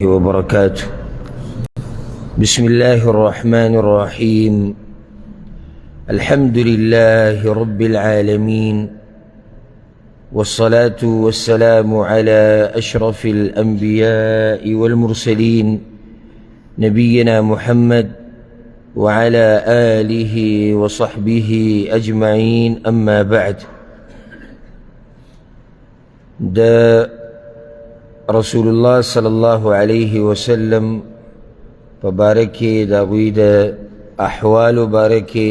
وبركاته. بسم الله الرحمن الرحيم. الحمد لله رب العالمين، والصلاة والسلام على أشرف الأنبياء والمرسلين، نبينا محمد وعلى آله وصحبه أجمعين، أما بعد. د رسول الله صلی الله علیه وسلم په باره کې، د هغوی د احوالو باره کې،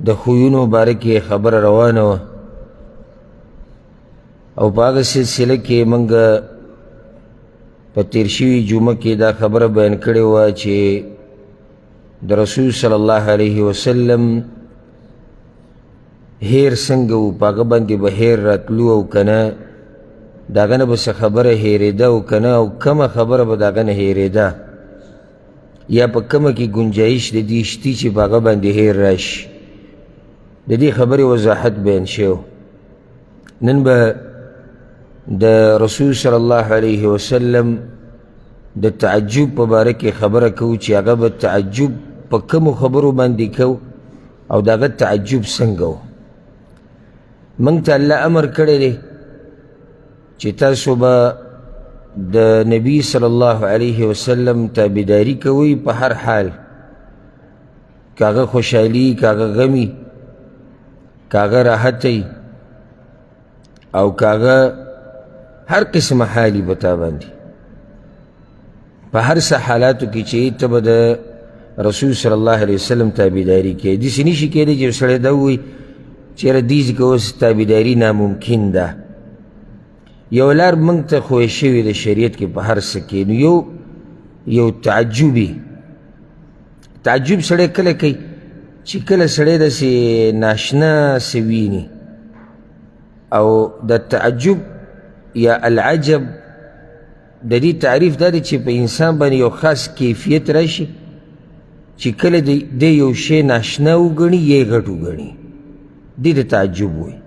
د خویونو باره کې خبره روانه وه، او په هغه سلسله کې موږ په تیر شوي جمعه کې دا خبره بیان کړې وه چې د رسول صلی الله علیه وسلم هیر څنګه و، په هغه باندې به هیر راتلو او که نه، د هغه نه به څه خبره هېرېده او که نه، او کومه خبره به د هغه نه هېرېده، یا په کومه کې ګنجایش د دې شتي چې په هغه باندې هیر راشي. د دې خبرې وضاحت بیان شوی. نن به د رسول صلی الله علیه وسلم د تعجب په باره کې خبره کوو چې هغه به تعجب په کومو خبرو باندې کوو او د هغه تعجب څنګه و. موږ ته الله امر کړی دی چې تاسو به د نبی صلی الله علیه وسلم تابعداري کوئ په هر حال، که هغه خوشحالي، که هغه غمي، که هغه راحت او که هغه هر قسمه حالي په تا باندې، په هر څه حالاتو کې چې ته به د رسول صلی الله علیه وسلم تابعداري کوې. داسې نه شي کېدی چې یو سړی دا ووایي چې یاره دې ځای کې اوس تابعداري ناممکن ده. یو لار موږ ته ښویه شوې ده شریعت کې په هر څه کې، نو یو تعجبي تعجب سړی کله کوي چې کله سړی داسې ناشنا څه ویني. او د تعجب یا العجب د دې تعریف دا دی چې په انسان باندې یو خاص کیفیت راشي چې کله دی یو شی ناشنا وګڼي یا یې غټ وګڼي، دې ته تعجب وایي.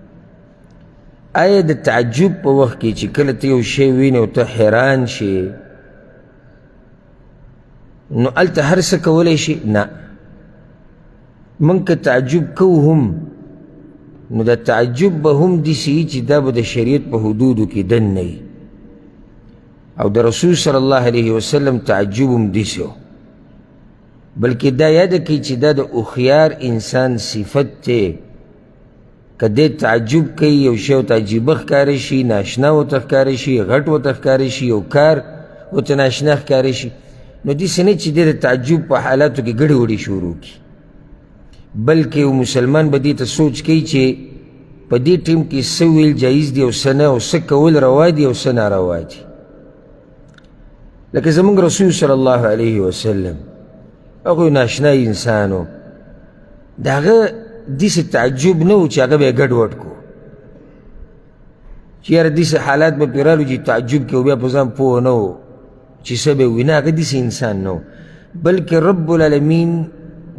آیا د تعجب په وخت کې چې کله ته یو شی وینې او ته حیران شې، نو هلته هر څه کولی شي؟ نه، موږ که تعجب کوو هم، نو د تعجب به هم داسې وي چې دا به د شریعت په حدودو کې دننه وي، او د رسول صلی الله علیه وسلم تعجب هم داسې و. بلکې دا یاده کړئ چې دا د هوښیار انسان صفت دی. که دی تعجب کوي، یو شی ورته عجیبه ښکاره شي، ناشنا ورته ښکاره شي، غټ ورته ښکاره شي، یو کار ورته ناشنا ښکاره شي، نو داسې نه چې دی د تعجب په حالاتو کې ګډې وډې شروع کړي، بلکې یو مسلمان به دې ته سوچ کوي چې په دې ټیم کې څه ویل جایز دي او څه نه، او څه کول روا دي او څه ناروا دي. لکه زموږ رسول صلی الله علیه وسلم هغه ناشنا انسان و، د هغه داسې تعجب نه و چې هغه به یې ګډوډ کړو، چې یاره داسې حالات به پرې رالو چې تعجب کې بیا په ځان پوه نه و چې څه به وي. نه، هغه داسې انسان نه و، بلکې رب العالمین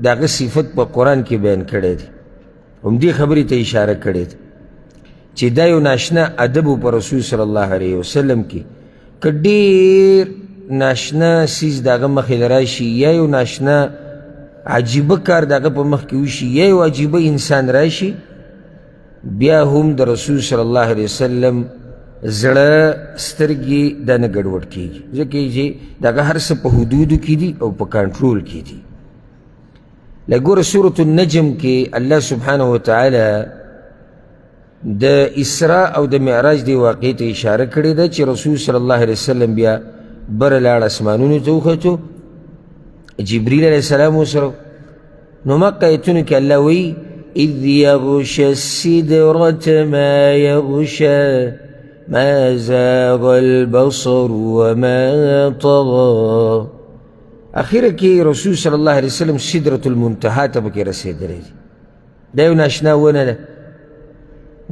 د هغه صفت په قرآن کې بیان کړی دی، همدې خبرې ته اشاره کړې ده چې دا یو ناشنا ادب و په رسول صلی الله علیه وسلم کې. که ډېر ناشنا څیز د هغه مخې له راشي، یا یو ناشنا عجیبه کار د هغه په مخ کې وشي، یا یو عجیبه انسان راشي، بیا هم د رسول صلی الله علیه وسلم زړه سترګې دا نه ګډوډ کېږي، ځکه چې د هغه هر څه په حدودو کې دي او په کنټرول کې دي. لګوره سورة النجم کې الله سبحانه وتعالی د اسراء او د معراج دی واقع ته اشاره کړې ده چې رسول صلی الله علیه وسلم بیا بره لاړ اسمانونو ته وختو، جبریل علیه السلام ورسره. نو مکه آیتونو کې الله وایي اذ یغشى السدرة ما یغشى ما زاغ البصر وما طغى. اخره کې رسول صلی الله علیه وسلم سدرة المنتهى ته پکې رسېدلی دی. دا یو ناشنا ونه ده.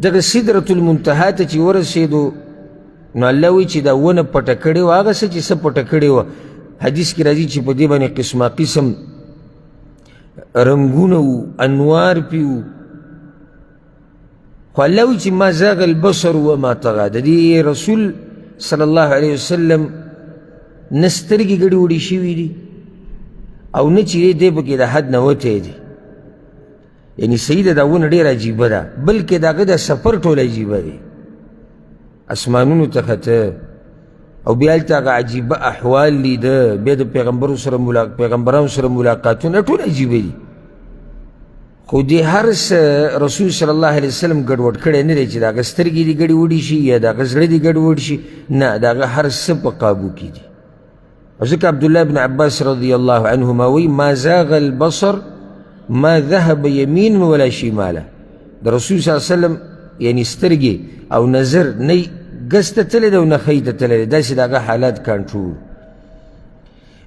دغه سدرة المنتهى ته چې ورسېدو، نو الله وایي چې دا ونه پټه کړې وه، هغه څه چې څه پټه کړې وه. حدیث کې راځي چې په دې باندې قسمه قسم رنګونه وو، انوار پې وو، خو الله وایي چې ما زاغ البصر وما طغى. د دې رسول صلی الله علیه وسلم نه سترګې ګډې وډې شوي دي او نه چې دی پکې د حد نه وتی دی. یعنی صحیح ده، دا ونه ډېره عجیبه ده، بلکې د هغه د سفر ټول عجیبه دی، اسمانونو ته خته او بیا هلته هغه عجیبه احوال لیده، بیا د پیغمبرانو سره ملاقاتونه ټول عجیبه دي. خو دې هر څه رسول صلی الله علیه وسلم ګډوډ کړی نه دی چې د هغه سترګې دې ګډې وډې شي یا د هغه زړه دې ګډوډ شي، نه، د هغه هر څه په قابو کې دي. او ځکه عبدالله بن عباس رضی الله عنهما وایي ما زاغ البصر ما ذهب یمین ولا شماله. د رسول صلی الله علیه وسلم یعنی سترګې او نظر نه ګس ته تللی دی او نه ښی ته تللی دی، داسې د هغه حالات کنټرول.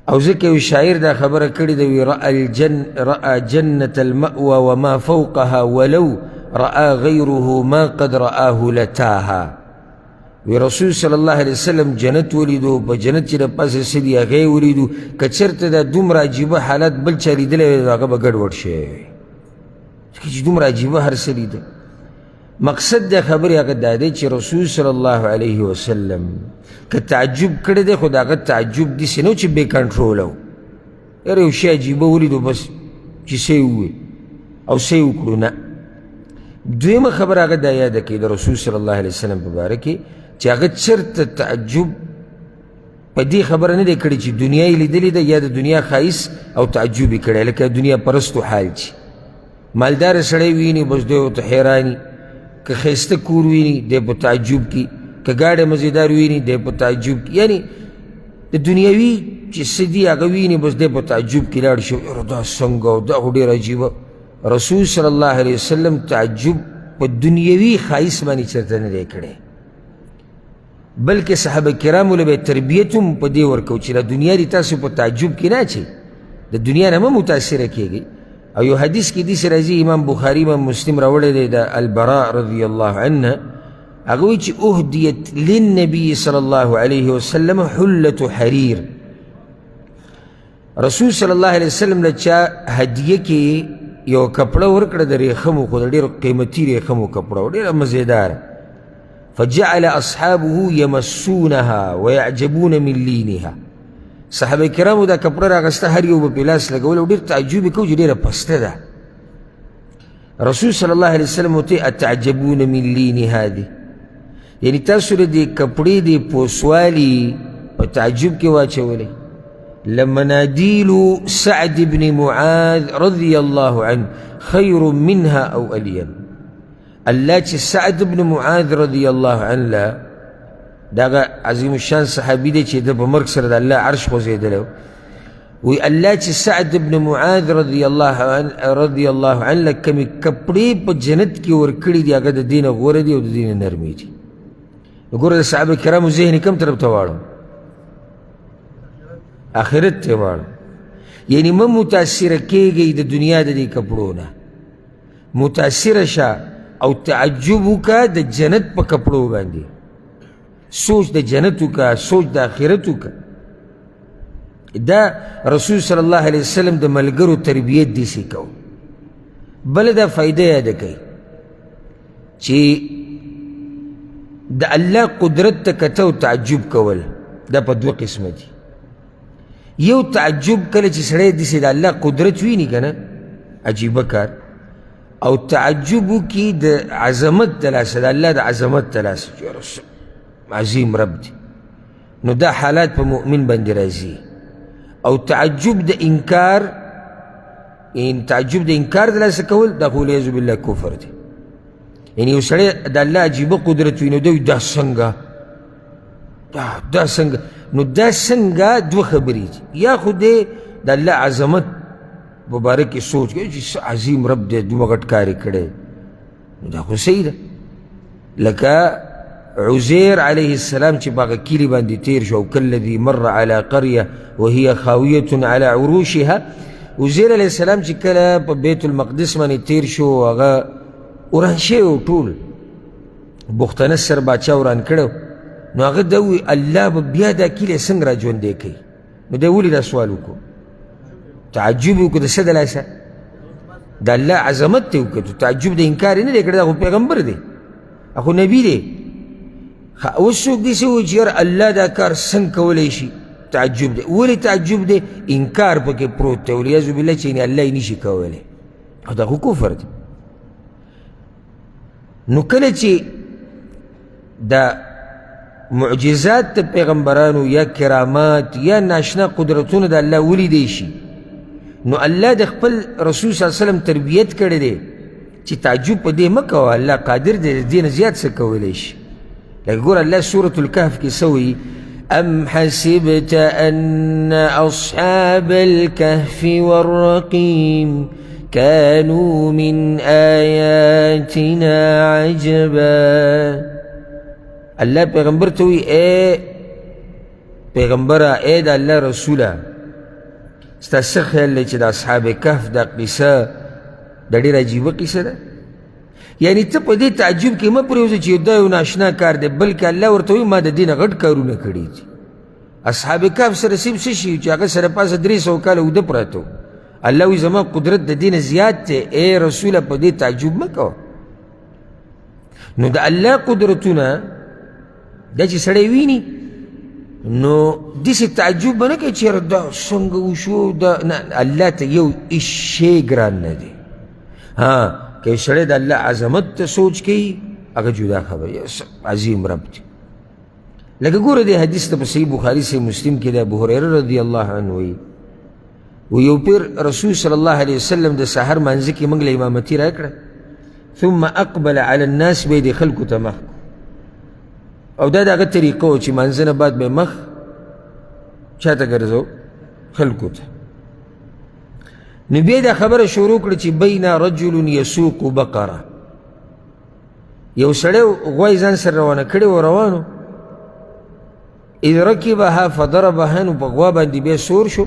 او ځکه یو شاعر دا خبره کړې ده، وي رأى جنة المأوى وما فوقها ولو رأى غيره ما قد رآه لتاها. وی رسول صلی الله علیه وسلم جنت ولیدو، په جنت چې د پاسه څه دي هغه یې ولیدو. که چېرته دا دومره عجیبه حالت بل چا لیدلی وی نو هغه به ګډوډ شوی وی، ځکه چې دومره عجیبه هر څه لیده. مقصد د خبرې هغه دا دی چې رسول صلی الله علیه وسلم که تعجب کړی دی، خو د هغه تعجب داسې نه و چې بې کنټروله و، یاره یو شی عجیبه ولیدو بس چې څه یې وویل او څه یې وکړو، نه. دویمه خبره هغه دا یاده کړي د رسول صلی الله علیه وسلم په باره کې چې هغه چېرته تعجب په دې خبره نه دی کړی چې دنیا یې لیدلې ده یا د دنیا ښایست او تعجب یې کړی، لکه دنیا پرستو حال چې مالدار سړی ویني بس دی ورته حیراني، که ښایسته کور ویني دی په تعجب کې، که ګاډی مزیدار ویني دی په تعجب کې، یعنی د دنیوي چې څه دي هغه ویني بس دی په تعجب کې لاړ شي، یاره دا څنګه او دا خو ډېر عجیبه. رسول صلی الله علیه وسلم تعجب په دنیوي ښایست باندې چېرته نه دی کړی، بلکې صحابه کرامو له به یې تربیت هم په دې ورکو چې دا دنیا دې تاسو په تعجب کې نه اچوي، د دنیا نه مه متاثره کېږئ. او یو حدیث کې داسې راځي، امام بخاري امام مسلم راوړی دی د البراء رضی الله عنه، هغه وایي چې اهدیت للنبي صلی الله علیه وسلم حلة حریر. رسول صلی الله علیه وسلم له چا هدیه کې یو کپړه ورکړه د ریښمو، خو د ډېرو قیمتي ریښمو کپړه وه، ډېره مزیداره. فجعل اصحابه یمسونها ویعجبون من لینها. صحابه کرامو دا کپړه راغسته، هر یو به پې لاس لګول او ډېر تعجب یې کوو چې ډېره پسته ده. رسول صلی الله علیه وسلم ورته اتعجبون من لین هذه، یعنی تاسو له دې کپړې دې پوسوالي په تعجب کې واچولی. لمناديل سعد بن معاذ رضي الله عنه خير منها أو ألين. الله چې سعد بن معاذ رضی الله عنه له دغه عظیم الشان صحابي دی چې د په مرګ سره د الله عرش خوځېدلی وی، الله چې سعد بن معاذ رضی الله عنه له کومې کپړې په جنت کې ورکړي دي هغه د دې نه غوره دي او د دې نه نرمې دي. نو ګوره د صحابه کرامو ذهن یې کوم طرف ته واړو؟ آخرت ته واړو. یعنی مه متاثره کېږئ د دنیا د دې کپړو نه، متاثره شه او تعجب وکړه د جنت په کپړو باندې، سوچ د جنت وکړه، سوچ د آخرت وکړه. دا رسول صلی الله علیه وسلم د ملګرو تربیت داسې کوو. بله دا فایده یاده کوي چې د الله قدرت ته کته او تعجب کول دا په دوه قسمه دي. یو تعجب کله چې سړی داسې د الله قدرت ویني که نه، عجیبه کار، او تعجب وکړي د عظمت د لاسه، د الله د عظمت د لاسه چې یاره عظیم رب دی، نو دا حالات په مؤمن باندې راځي. او تعجب د انکار، ان تعجب د انکار د لاسه کول دا خو والعیاذ بالله کفر دی. یعنی یو سړی د الله عجیبه قدرت ویني، دی دا څنګه، دا څنګه، نو دا څنګه دوه خبرې دي. یا خو دی د الله عظمت مبارک کې سوچ کوي چې څه عظیم رب دی، دومره غټ کار یې کړی، نو دا خو صحیح ده. لکه عزیر علیه السلام چې په هغه کلي باندې تیر شو، کالذي مر علی قریه وهي خاویة علی عروشها، عزیر علیه السلام چې کله په بیت المقدس باندې تیر شو، هغه وران شوی و، ټول بختنصر باچا وران کړی، نو هغه دا ووایي الله به بیا دا کلی څنګه را ژوندی کوي؟ نو دی ولې دا سوال وکړو؟ تعجب یې وکړو د څه د لاسه؟ د الله عظمت ته یې وکړو، تعجب د انکار یې نه دی کړی، دا خو پیغمبر دی، خو نبي دی. اوس څوک داسې وایي چې یاره الله دا کار څنګه کولی شي؟ تعجب دی. ولې تعجب دی؟ انکار پکې پروت دی، والعیاذ بالله، چې یعنې الله یې نشي کولی، او دا خو کفر دی. نو کله چې دا معجزات د پیغمبرانو یا کرامات یا ناشنا قدرتونه د الله ولیدی شي، نو الله د خپل رسول صلی الله علیه وسلم تربیت کړی دی چې تعجب په دې مه کوه، الله قادر دی د دې نه زیات څه کولی شي. لکه ګوره الله سورة الکهف کې څه وایي؟ أم حسبت أن أصحاب الكهف والرقيم كانوا من آياتنا عجبا. الله پیغمبر ته وایي ای پیغمبره، ای د الله رسوله، ستا څه خیال دی چې د اصحاب کهف دا قصه دا ډېره عجیبه قصه ده؟ یعنی ته په دې تعجب کې مه پرېوځه چې دا یو ناشنا کار دی، بلکې الله ورته وایي ما د دې نه غټ کارونه کړي دي. اصحاب کهف سره سیم څه شي چې هغه سره پاسه 300 کاله اوده پراته وو. الله وایي زما قدرت د دې نه زیات دی، ای رسوله په دې تعجب مه کوه. نو د الله قدرتونه دا چې سړی ویني نو داسې تعجب به نه کوي چې یاره دا څنګه وشو، دا نه، الله ته یو هېڅ شی ګران نه دی. ها که سړی د الله عظمت ته سوچ کوي هغه جدا خبره، عظیم رب دی. لکه ګوره دې حدیث ته په صحیح بخاري صحیح مسلم کې د ابو هریره رضی الله عنه وایي، و یو پیر رسول صلی الله علیه وسلم د سحر مانځه کې موږ له امامتي راکړه، ثم اقبل علی الناس، بیا یې د خلکو ته مخ، او دا د هغه طریقه وه چې مانځه نه بعد به مخ چا ته ګرځو؟ خلکو ته. نو بیا دا خبره شروع کړه چې بین رجل یسوق بقره، یو سړی غوا یې ځان سره روانه کړې وه، روانو، اذ رکبها فضربها، نو په غوا باندې بیا سور شو،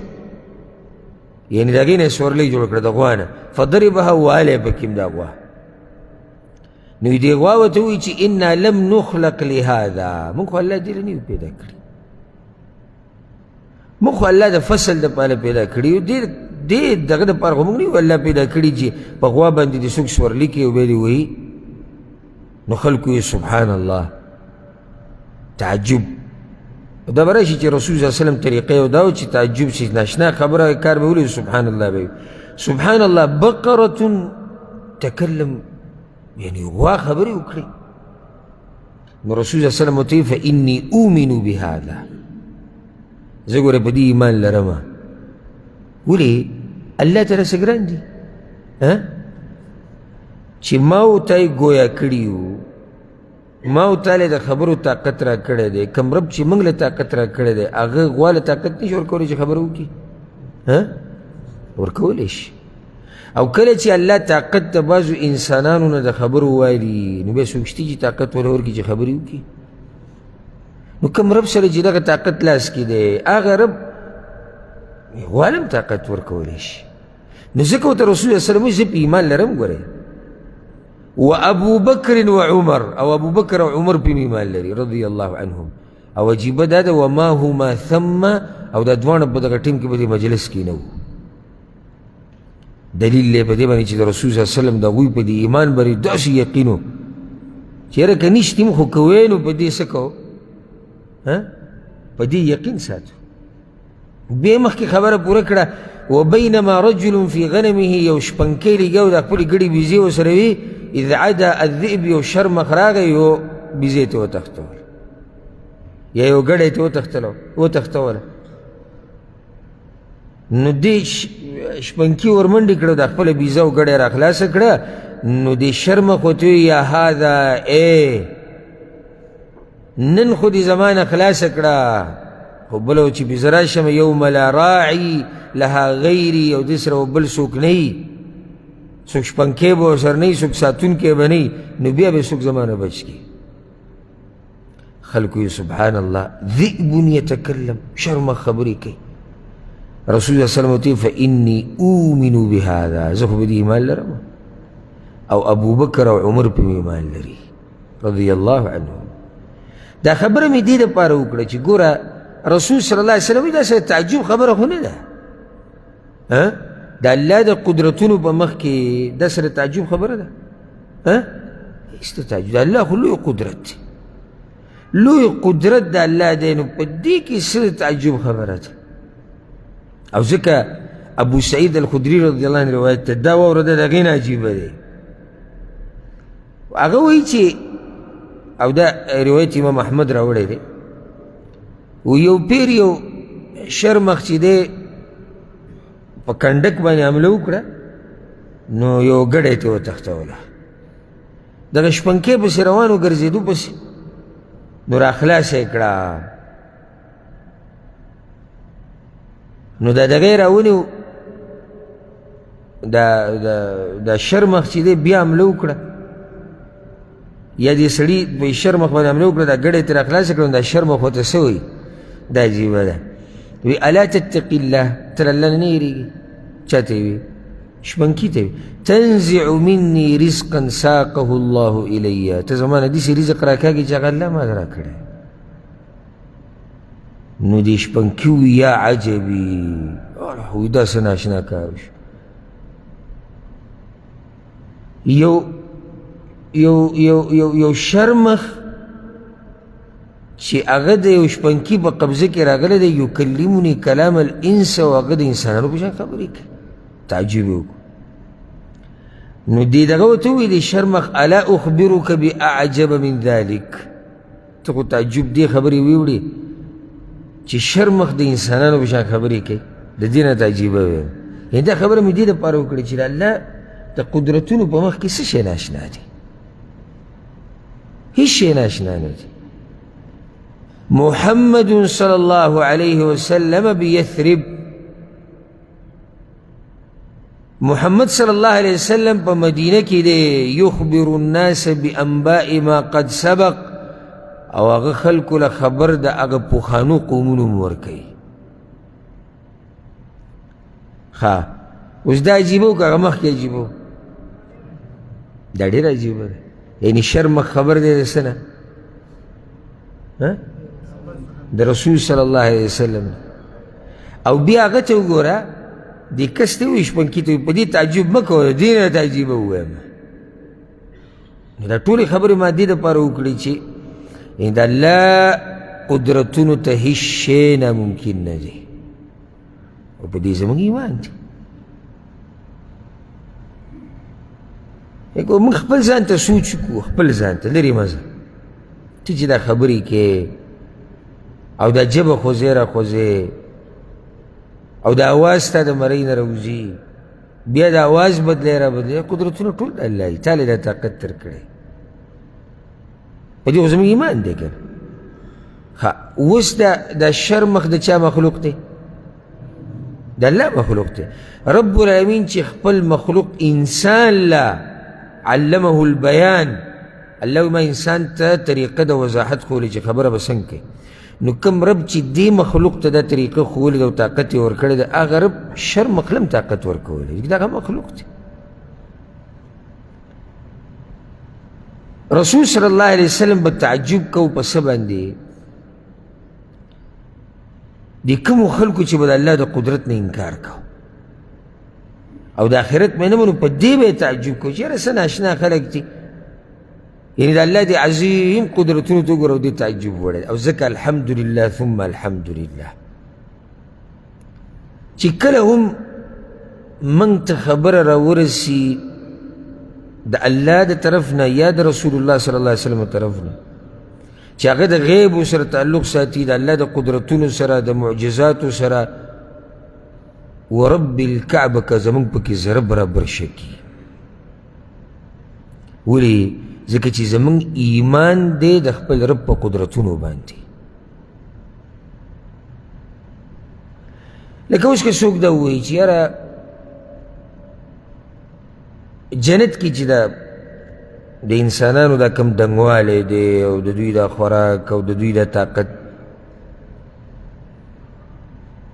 یعنې د هغې نه یې سورلۍ جوړه کړه د غوا نه، فضربها والی پکې هم دا غوا. نو دې غوا ورته ووایي چې انا لم نخلق لهذا، موږ خو الله دې له نه یو پیدا کړي، موږ خو الله د فصل دپاره پیدا کړي یو، دې دغه دپاره خو موږ نه یو الله پیدا کړي چې په غوا باندې دې څوک سورلي کوي او بیا دې وایي. نو خلکو یې سبحان الله تعجب. دا به راشي چې رسول صلی الله علیه وسلم طریقه یې دا وه چې تعجب شي، ناشنا خبره کار به ولي سبحان الله به وي. سبحان الله بقرة تکلم، یعنی غوا خبرې وکړې. نو رسول صلی الله علیه وسلم ورته ویل فإني أؤمن بهذا، زه ګوره په دې ایمان لرم. ولې؟ الله تعالی څه ګران دي چې ما او تا یې ګویا کړي یو، ما او تا له د خبرو طاقت را کړی دی، کوم رب چې موږ له طاقت را کړی دی هغه غوا له طاقت نشي ورکولی چې خبره وکړي؟ ورکولی شي. او کله چې الله طاقت د بعضو انسانانو نه د خبرو والي، نو بیا څوک شته چې طاقت وله ورکړي چې خبرې وکړي؟ نو کوم رب سره چې دغه طاقت لاس کې دی هغه رب غوا له هم طاقت ورکولی شي. نو ځکه ورته رسول الله صلی الله علیه وسلم وایي زه په ایمان لرم ګورئ، و ابو بکر و عمر، او ابو بکر او عمر په ایمان لري رضی الله عنهم. او عجیبه دا ده وما هما ثم، او دا دواړه په دغه ټیم کې په دې مجلس کې نه وو. دلیل دی په دې باندې چې د رسول صلی الله علیه وسلم د هغوی په دې ایمان باندې داسې یقین و چې یاره که نشتي هم خو که ویې نو په دې څه کوو، په دې یقین ساتو. بیا مخکې خبره پوره کړه، وبینما رجل فی غنمه، یو شپنکی لګیا و د خپلې ګړې بیزې ورسره وي، اذ عدا الذئب، یو شرمښ راغی یو بیزې ته وتښتول، یا یو ګړی ته وتښتوله. نو دې شپنکي ورمنډې کړه، د خپله بیزه او ګړی راخلاصه کړه. نو دې شرمښ ورته وویل یا هذا، ای نن خو دې زما نه خلاصه کړه، خو بله چې بیزه راشم یوم لا راعي لها غیري، او دې سره به بل څوک نه وي، څوک شپنکی به ورسره نه وي، څوک ساتونکی به نه وي، نو بیا به څوک زما نه بچ کړي. خلکو یې سبحان الله ذئب یتکلم، شرمه خبرې کوي. رسول الله صلی الله علیه وسلم ورته فإني أؤمن بهذا، زه خو په دې ایمان لرم، او ابوبکر او عمر په ایمان لري رضی الله عنهم. دا خبره مې دې دپاره وکړه چې ګوره رسول صلی الله علیه وسلم دا سره تعجب خبره خو نه ده، د الله د قدرتونو په مخ کې دا سره تعجب خبره ده؟ هېڅ د تعجب، د الله خو لوی قدرت دی. لوی قدرت د الله دی، نو په دې کې څه د تعجب خبره ده؟ او ځکه ابو سعید الخدري رضی الله عنه روایت ته دا واوره ده، د هغې نه عجیبه دی. هغه وایي چې، او دا روایت امام احمد راوړی دی، و یو پیر یو شرمخ چې دی په کنډک باندې حمله وکړه، نو یو ګډی ترې وتښتوله. دغه شپنکې پسې روان و، ګرځېدو پسې، نو راخلاصه یې کړه. نو دا دغه یې راونیو، دا شرمخ چې دی بیا حمله وکړه، یا دې سړي په شرمخ باندې حمله وکړه، دا ګډه یې ترې راخلاصه کړه. نو دا شرمخ ورته څه وایي؟ دا عجیبه ده. وی الا تتقي الله، ته له الله نه نه یېرېږي؟ چا ته یې وي؟ شپنکي ته وي. تنزع مني رزقا ساقه الله الی، ته زما نه داسې رزق راکاږي چې هغه الله ما ته راکړی. نو دې شپنکي ووایي یا عجبي، وایي دا څه ناشنا کار وشو. یو یو یو یو یو شرمخ چې هغه د یو شپنکي په قبضه کې راغلی دی، یکلمني کلام الانس، او هغه د انسانانو په شان خبرې کوي. تعجب یې وکړو. نو دې دغه ورته وویل شرمخ الا اخبرک باعجب من ذلک، ته خو تعجب دې خبرې ویوړې چې شرمخ د انسانانو په شان خبرې کوي، د دې نه ته عجیبه ویم. یعنې دا خبره مې دې دپاره وکړه چې د الله د قدرتونو په مخ کې څه شی ناشنا دی؟ هیڅ شی ناشنا نه دی. محمد صلی الله علیه وسلم بیثرب، محمد صلی الله علیه وسلم په مدینه کې دی، یخبر الناس بانباء ما قد سبق، او هغه خلکو له خبر د هغه پخوانو قومونو هم ورکوي. ښه اوس دا عجیبه و که هغه مخکې عجیبه و؟ دا ډېره عجیبه ده. یعنې شرمخ خبر دی د څه نه؟ د رسول صلی الله علیه وسلم. او بیا هغه ته وګوره، دې کس ته ووایي، شپنکي ته ووایي، په دې تعجب مه کوه، دې نه ته عجیبه ووایم. نو دا ټولې خبرې ما دې دپاره وکړې چې د الله قدرتونو ته هیڅ شی ناممکن نه دی، او په دې زموږ ایمان دی. لکه موږ خپل ځان ته سوچ وکړو، خپل ځان ته لرې مه ځه، ته چې دا خبرې کوې او دا ژبه خوځې را خوځې او دا اواز ستا د مرۍ نه راوځي، بیا دا اواز بدلی را بدلی، قدرتونه ټول د الله دي، تا له دا طاقت درکړی، په دې خو زموږ ایمان دی که نه. ښه اوس دا شرمخ د چا مخلوق دی؟ د الله مخلوق دی. رب العالمین چې خپل مخلوق انسان لا علمه البیان، الله ما انسان ته طریقه د وضاحت ښوولې چې خبره به څنګه کوي. نو کوم رب چې دې مخلوق ته دا طریقه ښوولې ده او طاقت یې ورکړی ده، هغه رب شر مخلم طاقت ورکولی، ځکه دغه مخلوق دی. رسول صلی الله علیه وسلم به تعجب کو په څه باندې؟ د کومو خلکو چې به د الله د قدرت نه انکار کو او د آخرت مې نه منو، په دې به یې تعجب کو چې یاره څه ناشنا خلک دي، یعنې د الله د عظیم قدرتونو ته وګوره او دې تعجب وړی. او ځکه الحمدلله ثم الحمدلله چې کله هم موږ ته خبره راورسي د الله د طرف نه یا د رسول الله صلی الله علیه وسلم طرف نه، چې هغه د غیب سره تعلق ساتي، د الله د قدرتونو سره، د معجزاتو سره، ورب الکعبه که زموږ پکې ذره برابر شکي. ولې؟ ځکه چې زموږ ایمان دی د خپل رب په قدرتونو باندې. لکه اوس که څوک دا ووایي چې یاره جنت کې چې دا د انسانانو دا کم دنګوالی دی او د دوی دا خوراک او د دوی دا طاقت،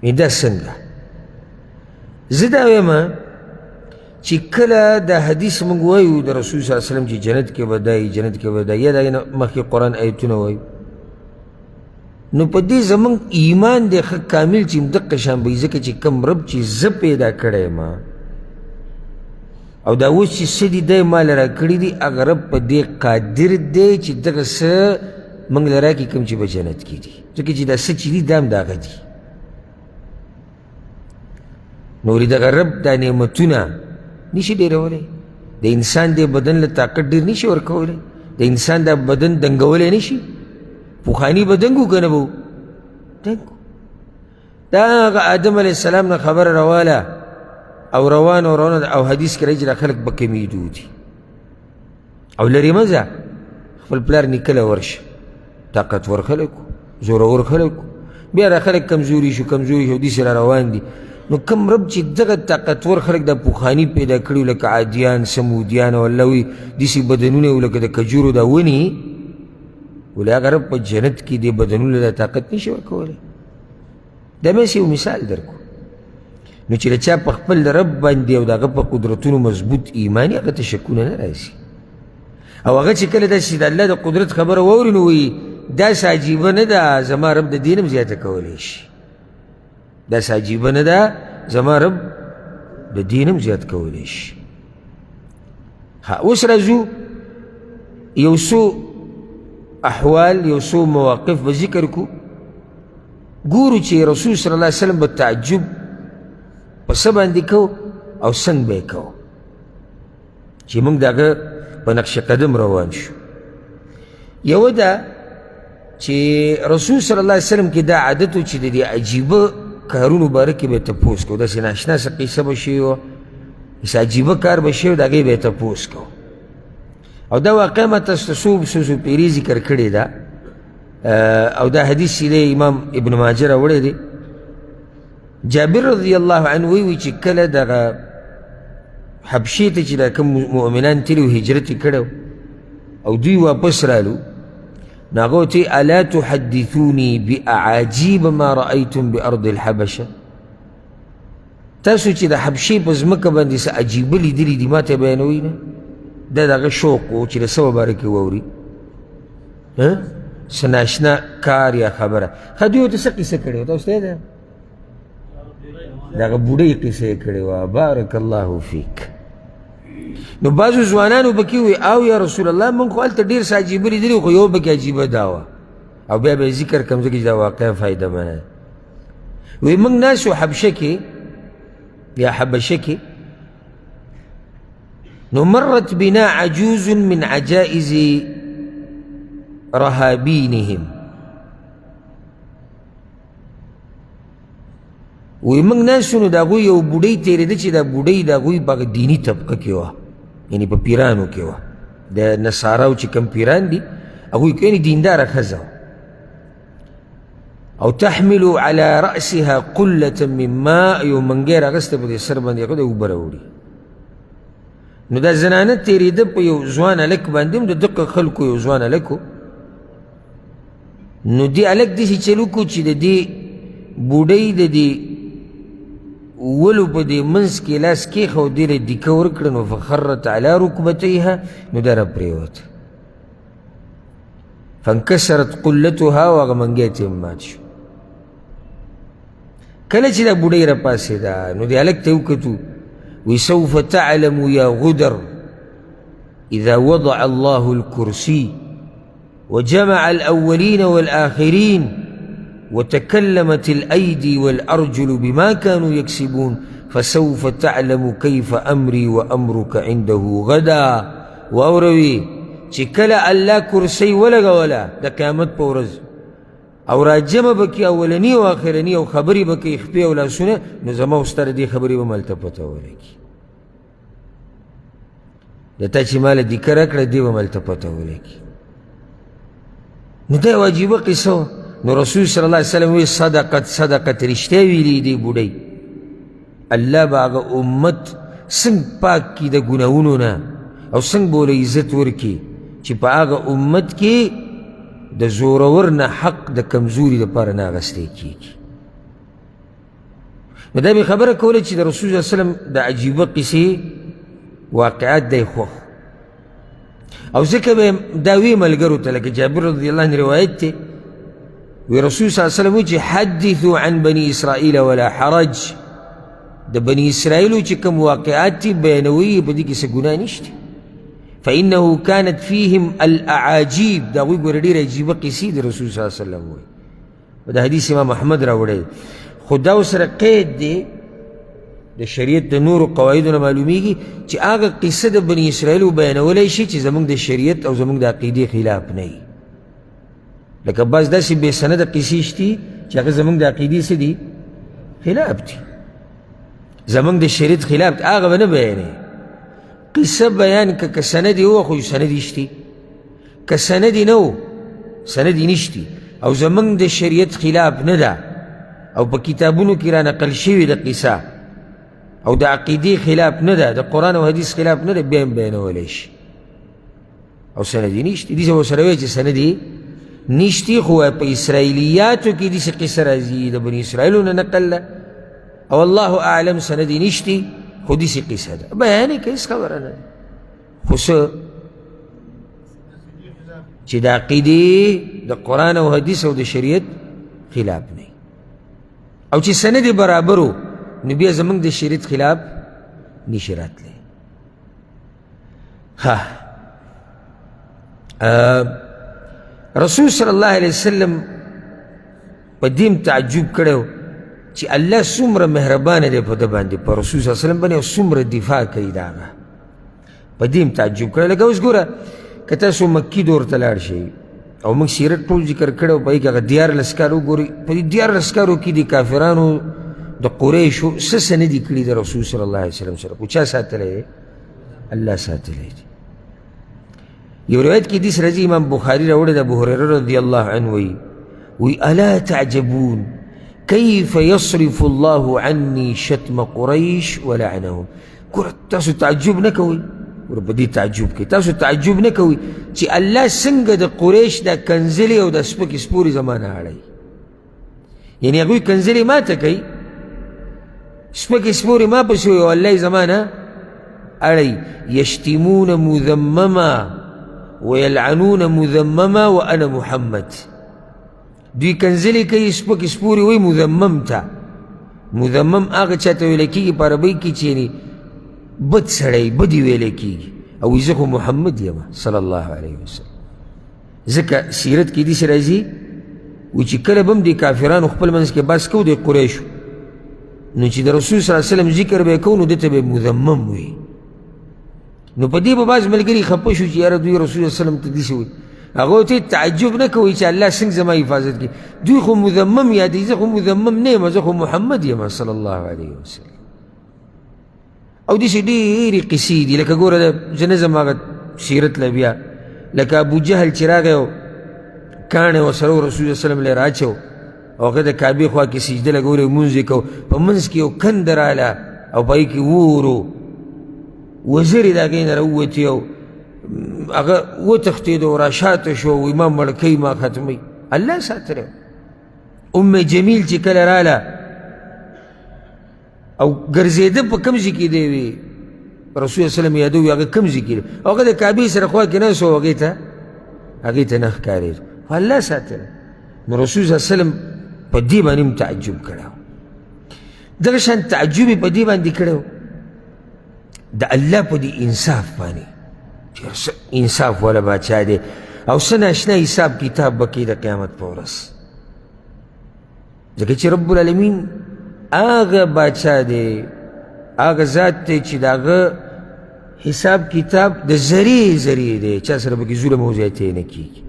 دا څنګه؟ زه دا وایم چې کله دا حدیث موږ وایو د رسول صلی الله علیه وسلم چې جنت کې به دی، جنت کې به دی، یا دا مخکې قرآن ایتونه وایو، نو په دې زموږ ایمان دی ښه کامل چې همدقه شان به وي، ځکه چې کوم رب چې زه پیدا کړی ما او دا اوس چې څه دي دی ما له راکړي دي، هغه رب په دې قادر دی چې دغه څه موږ له راکړي کوم چې په جنت کې دي، ځکه چې دا څه چې دي دا هم د هغه دي. نو ولې دغه رب دا نعمتونه نشي ډېرولی؟ د انسان د بدن له طاقت ډېر نشي ورکولی، د انسان دا بدن دنګولی نشي. پخواني به دنګ وو که نه به وو؟ دنګ وو. دا هغه آدم علیه السلام نه خبره رواله او روان او روان، او حدیث کې راځي چې دا خلک به کمېدو دي. او لرې مه ځه، خپل پلار نیکه له ورشه، طاقتور خلک وو، زورور خلک وو، بیا دا خلک کمزوري شو، کمزوري شو، داسې را روان دي. نو کوم رب چې دغه طاقتور خلک د پخواني پیدا کړي لکه عادیان، سمودیان، او الله وایي داسې بدنونه وو لکه د کجورو دا ونې، ولې هغه رب په جنت کې دې بدنونو له طاقت نشي ورکولی. دا مې یو مثال درکو. نو چې د چا په خپل رب باندې او د هغه په قدرتونو مضبوط ایمان وي، هغه ته شکونه نه راځي. او هغه چې کله داسې د الله د قدرت خبره واوري نو وایي داسې عجیبه نه ده، زما رب د دې نه هم زیاته کولی شي، داسې عجیبه نه ده، زما رب د دې نه هم زیات کولی شي. ها اوس راځو یو څو احوال، یو څو مواقف به ذکر کو، ګورو چې رسول صلی الله علیه وسلم به تعجب په څه باندې کو او څنګه به یې کو چې موږ د هغه په نقش قدم روان شو. یوه دا چې رسول صلی الله علیه وسلم کې دا عادت و چې د دې عجیبه کارونو باره کې به یې تپوس کو، داسې ناشنا څه قصه به شوې وه، داسې عجیبه کار به شوی، د هغې به یې تپوس کو. او دا واقعه ما تاسو ته څو څو څو پېرې ذکر کړې ده، او دا حدیث چې دی امام ابن ماجه راوړی دی. جابر رضی الله عنه وایي چې کله دغه حبشې ته چې دا کوم مؤمنان تللي وو، هجرت یې کړی او دوی واپس رالو، نو هغه ورته وایي الا تحدثوني باعاجیب ما رأیتم بارض الحبشه، تاسو چې د حبشې په ځمکه باندې څه عجیبه لیدلي دي ما ته بیانوئ نه. دا د هغه شوق و چې د څه په باره کې واوري، څه ناشنا کار یا خبره. ښه دوی ورته څه قصه کړې وه تاسو ته ده؟ دغه بوډۍ قصه یې کړې وه. بارک الله فیک. نو بعضو ځوانانو پکې ووایي او یا رسول الله موږ خو هلته ډېر څه عجیبه لیدلي، خو یو پکې عجیبه دا وه، او بیا به یې ذکر کړم ځکه چې دا واقعه فایده منه ده. وایي موږ ناست یو حبشه کې یا حبشه کې، نو مرت بنا عجوز من عجائز رهابینهم، وایي موږ ناست یو نو د هغوی یو بوډۍ تېرېده چې دا بوډۍ د هغوی په هغه دیني طبقه کې وه، یعنې په پیرانو کې وه، د نصاراو چې کوم پیران دي هغوی کې، یعنې دینداره ښځه وه. او تحمل على رأسها قلة من ماء، یو منګی راغسته په دې سر باندې هغه د اوبه راوړي. نو دا زنانه تېرېده په یو ځوان هلک باندې، هم د دقه خلکو یو ځوان هلک و. نو دې هلک داسې چل وکړو چې د دې بوډۍ د دې ولو په دې منځ کې لاس کېښود، دې له دیکه ورکړه، نو فخرت علی رکبتیها، نو دا راپرېوته، فانکسرت قلتها، او هغه منګی ترې مات شو. کله چې دا بوډۍ راپاڅېده نو دې هلک ته یې وکتو، وی سوف تعلم یا غدر اذا وضع الله الكرسي وجمع الأولين والآخرين وتكلمت الأيدي والأرجل بما كانوا يكسبون فسوف تعلم كيف أمري وأمرك عنده غدا. واوروي چې کله الله کرسي ولګوله د قیامت په ورځ، او راجمع به کړي اولني او آخرني، او خبرې به کوي خپې او لاسونه، نو زما او ستا د دې خبرې به هم هلته پته ولګي. د تا چې ما له دیکه راکړه دې به هم هلته پته ولګي. نو دا یوه عجیبه قصه وه. نو رسول صلی الله علیه وسلم وایي صدقت صدقت، رښتیا ویلي دې بوډۍ، الله به هغه امت څنګه پاک کړي د ګناهونو نه، او څنګه به ورله عزت ورکړي چې په هغه امت کې د زورور نه حق د کمزوري دپاره نه اخیستی کېږي. نو دا مې خبره کوله چې د رسول صلی الله علیه وسلم د عجیبه قصې واقعات دی خوښ، او ځکه به دا وی ملګرو ته، لکه جابر رضی الله عنه روایت دی، وی رسول صلی الله علیه وسلم وی چې حدثوا عن بني اسرائیل ولا حرج، د بني اسرائیلو چې کوم واقعات دي بیانوي، په دې کې څه ګناه نشته. فإنه كانت فيهم الأعاجيب. د هغوی ګوره ډېرې عجیبه قصې د رسول صلی الله علیه وسلم وایي. د حدیث امام احمد راوړی، خو دا ورسره قید دی د شریعت د نورو قواعدو نه معلومیږي چې هغه قصه د بني اسرائیلو بیانولی شي چې زموږ د شریعت او زموږ د عقیدې خلاف نه وي. لکه بعض داسې بې سنده قصې شتي چې هغه زموږ د عقیدې څه دي؟ خلاف دي، زموږ د شریعت خلاف دي، هغه به نه بیانوي. قصه بیان که که سند یې وه خو سند یې شتي، که سند یې نه و سند یې نشتي او زموږ د شریعت خلاف نه ده او په کتابونو کې را نقل شوې ده قصه او د عقیدې خلاف نه ده، د قرآن او حدیث خلاف نه ده، بیا هم بیانولی شي او سند یې نشتي. داسې ورسره وایي چې سند یې نشتي، خو په اسرائیلیاتو کې داسې قصه راځي د بني اسرائیلو نه نقل ده او الله اعلم سند یې نشتي، خو داسې قصه ده، بیان یې که هېڅ خبره نه ده. خو څه چې د عقیدې د قرآن او حدیث او د شریعت خلاف نه او چې سند یې برابر و نو بیا زموږ د شریعت خلاف نشي راتلی. ها رسول صلی الله علیه وسلم په دې هم تعجب کړی چې الله څومره مهربانه دی په ده باندې، په رسول صلی الله علیه وسلم باندې، او څومره دفاع کوي د هغه. په دې هم تعجب کړی. لکه اوس ګوره که تاسو مکي دور ته لاړ شئ او موږ سیرت ټول ذکر کړی او په هغې کې هغه 13 کاله وګورئ، په دې 13 کالو کې د کافرانو د قریشو څه څه نه دي کړي د رسول صلی الله علیه وسلم سره، خو چا ساتلی دی؟ الله ساتلی دی. یو روایت کې حدیث راځي، امام بخاري راوړی د ابو هریره رضی الله عنه وایي، وایي الا تعجبون كيف يصرف الله عني شتم قريش ولعنهم. ګوره تاسو تعجب نه کوئ، ګوره په دې تعجب کوي، تاسو تعجب نه کوئ چې الله څنګه د قریش دا کنځلې او د سپکې سپورې زما نه اړوي. یعنې هغوی کنځلې ما ته کوي، سپکې سپورې ما پسې وایي او الله یې زما نه اړوي. یشتمون مذمما ویلعنون مذمما وانا محمد. دوی کنځلې کوي، سپکې سپورې وایي مذمم ته. مذمم هغه چا ته ویل کېږي په عربۍ کې چې یعنې بد سړی، بدې ویل کېږي، او وایي زه خو محمد یم صلی الله علیه وسلم. ځکه سیرت کې داسې راځي وایي چې کله به هم د کافرانو خپل منځ کې بحث کوو د قریشو، نو چې د رسول صلی الله علیه وسلم ذکر به یې کوو نو ده ته به مذمم وي. نو په دې به بعض ملګري خفه شو چې یاره دوی رسول الله وسلم ته داسې وایي. هغه ته تعجب نه کوي چې الله څنګه زما حفاظت کوي، دوی خو مذمم یادوي، زه خو مذمم نه یم، زه خو محمد یم صلی الله علیه وسلم. او داسې ډېرې قصې دي. لکه ګوره زه نه ځم هغه سیرت له بیا، لکه ابو جهل چې راغی او کاڼی ورسره و رسول الله وسلم له راچو او هغه د کعبې خوا کې سجده لګولې لمونځ یې کوو، په منځ کې یو کنده راله او په هغې کې اور و، وزرې د هغې نه راووتې او هغه وتښتېدو او راشاته شو، وایي ما مړ کوي، ما ختموي. الله ساتلی. ام جمیل چې کله راله او ګرځېده په کوم ځای کې دی وي رسول الله وسلم یادوي هغه کوم ځای کې دی، هغه د کعبې سره خوا کې ناست و، هغې ته نه ښکارېده، خو الله ساتلی. نو رسول صلی الله علیه وسلم په دې باندې هم تعجب کړی و. دغه شان تعجب یې په دې باندې کړی و د الله په دې انصاف باندې چې انصاف والا باچا دی او څه ناشنا حساب کتاب به کوي د قیامت په ورځ. ځکه چې رب العالمین هغه باچا دی، هغه ذات دی چې د هغه حساب کتاب د ذرې ذرې دی، چا سره پکې ظلم او زیاتی نه کېږي.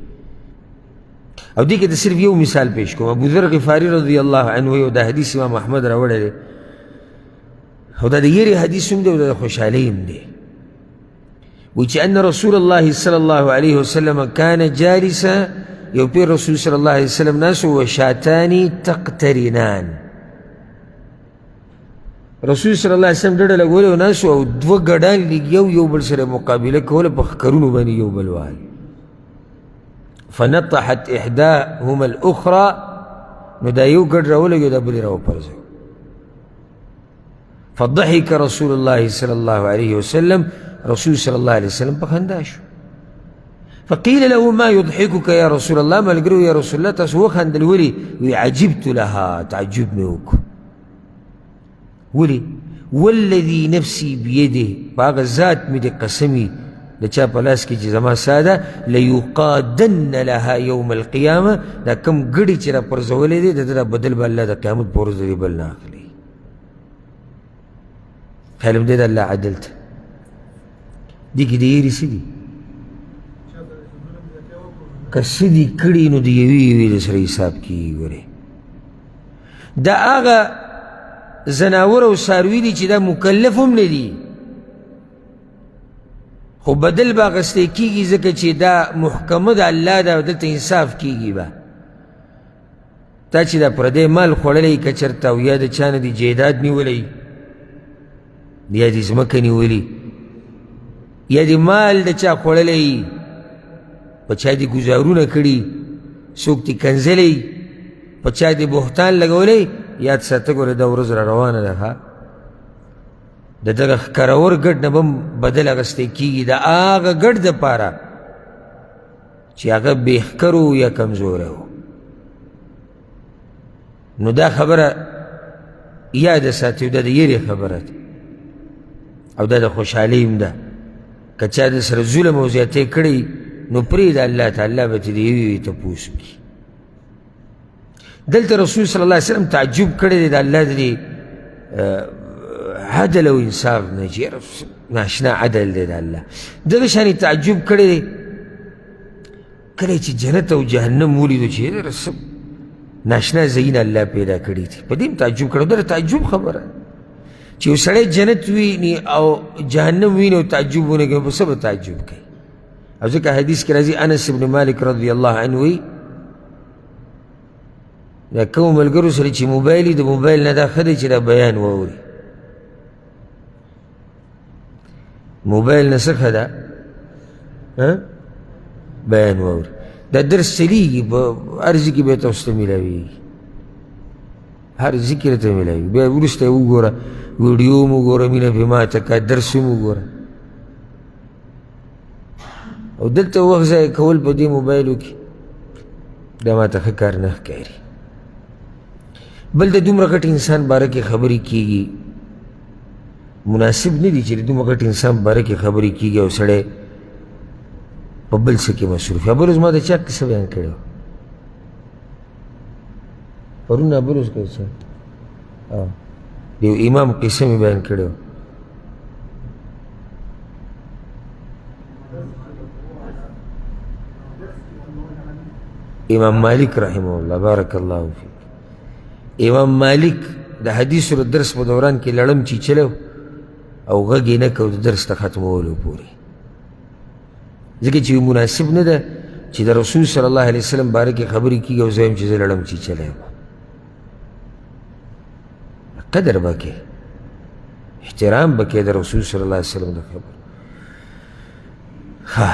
او دې کې د صرف یو مثال پیش کوم. ابو ذر غفاري رضی الله عنه یو د حدیث امام احمد راوړی دی، او دا د یرې حدیث هم دی او دا د خوشحالۍ هم دی. وایي چې ان رسول الله صلی الله علیه وسلم کان جالسا، یو پیر رسول صلی الله علیه وسلم ناست و شاتانی تقترنان. رسول صلی الله علیه وسلم ډډه لګولې و ناست او دوه ګډان لګیا وو، یو بل سره مقابله کوله، په ښکرونو باندې یو بل وهل. فنطحت احداهما الاخرى، نو دا یو ګډ راولګېد، دا بل یې راوپرځوه. فضحك رسول الله صلى الله عليه وسلم، رسول صلى الله عليه وسلم په خندا شو. فقيل له ما يضحكك يا رسول الله، ملګرو یا رسول الله تاسو وخندل ولې؟ وی عجبت لها، تعجب مې وکړو. ولې؟ والذي نفسي بيده، په هغه ذات مې د قسمي د چا په لاس کې چې زما ساه ده، لیقادن لها یوم القیامه، دا کوم ګړی چې را پرځولی دی د ده دا بدل به الله د قیامت په ورځ د دې بل نه اخلي. خیال هم دی د الله عدل ته. دې کې د یېرې څه دي؟ که څه دي کړي نو د یوې یوې د سره حساب کېږي. ګورې دا هغه ځناور او څاروي دي چې دا مکلف هم نه دي، خو بدل به اخیستی کېږي، ځکه چې دا محکمه د الله ده او دلته انصاف کېږي. به تا چې دا پردی مال خوړلی که چېرته او یا د چا نه دي جایداد نیولی یا دې ځمکه نیولي یا دې مال د چا خوړلی، په چا دې ګزارونه کړي، څوک دې کنځلی، په چا دې بهتان لګولی، یاد ساته ګوره دا ورځ را روانه ده. ښه د دغه ښکرور ګډ نه به هم بدل اخیستی کېږي، د هغه ګډ دپاره چې هغه بې ښکرو یا کمزوری و. نو دا خبره یاده ساتي، دا د یرې خبره ده او دا د خوشحالۍ هم ده. که چا د سره ظلم او زیاتی کړی نو پرېږده الله ته، الله به ترې د یوې یوې تپوس وکړي. دلته رسول صلی الله علیه وسلم تعجب کړی دی د الله د دې عدل او انصاف نه، چې یاره ناشنا عدل دی د الله. دغه شانې تعجب کړی دی کله چې جنت او جهنم ولیدو، چې یاره څه ناشنا ځایونه الله پیدا کړي دي، په دې هم تعجب کړی. دا تعجب خبره چې یو سړی جنت ویني او جهنم ویني او تعجب ونه کوي، په څه به تعجب کوي؟ او ځکه حدیث کې راځي انس بن مالک رضی الله عنه وایي دا کوم ملګرو سره چې موبایل وي د موبایل نه دا ښه دی چې دا بیان واوري. موبایل نه څه ښه ده؟ بیان واوري. دا درس چلیږي په هر ځای کې به تاسو ته میلاویږي، هر ځای کې راته میلاویږي. بیا وروسته یې وګوره، ویډیو هم وګوره، مینه پرې ماته کړه، درس هم وګوره. او دلته وخت ضایع کول په دې موبایلو کې دا ماته ښه کار نه ښکاري. بل د دومره غټ انسان باره کې خبرې کیږي، مناسب نه دي چې د دومره غټ انسان باره کې خبرې کیږي او سړی په بل څه کې مصروف وي. بل ورځ ما د چا قصه بیان کړې وه پرون، بل ورځ که څه د یو امام قصه مې بیان کړې وه. امام مالک رحمه الله، بارک الله فیک. امام مالک د حدیث د درس په دوران کې لړم چیچلی او غږ یې نه کو د درس ته ختمولو پورې، ځکه چې مناسب نه ده چې د رسول صلی الله علیه وسلم باره کې خبرې کېږي او زه وایم چې زه لړم چیچلی یم. قدر به کې، احترام به کې د رسول صلی الله علیه وسلم د خبرو. ښه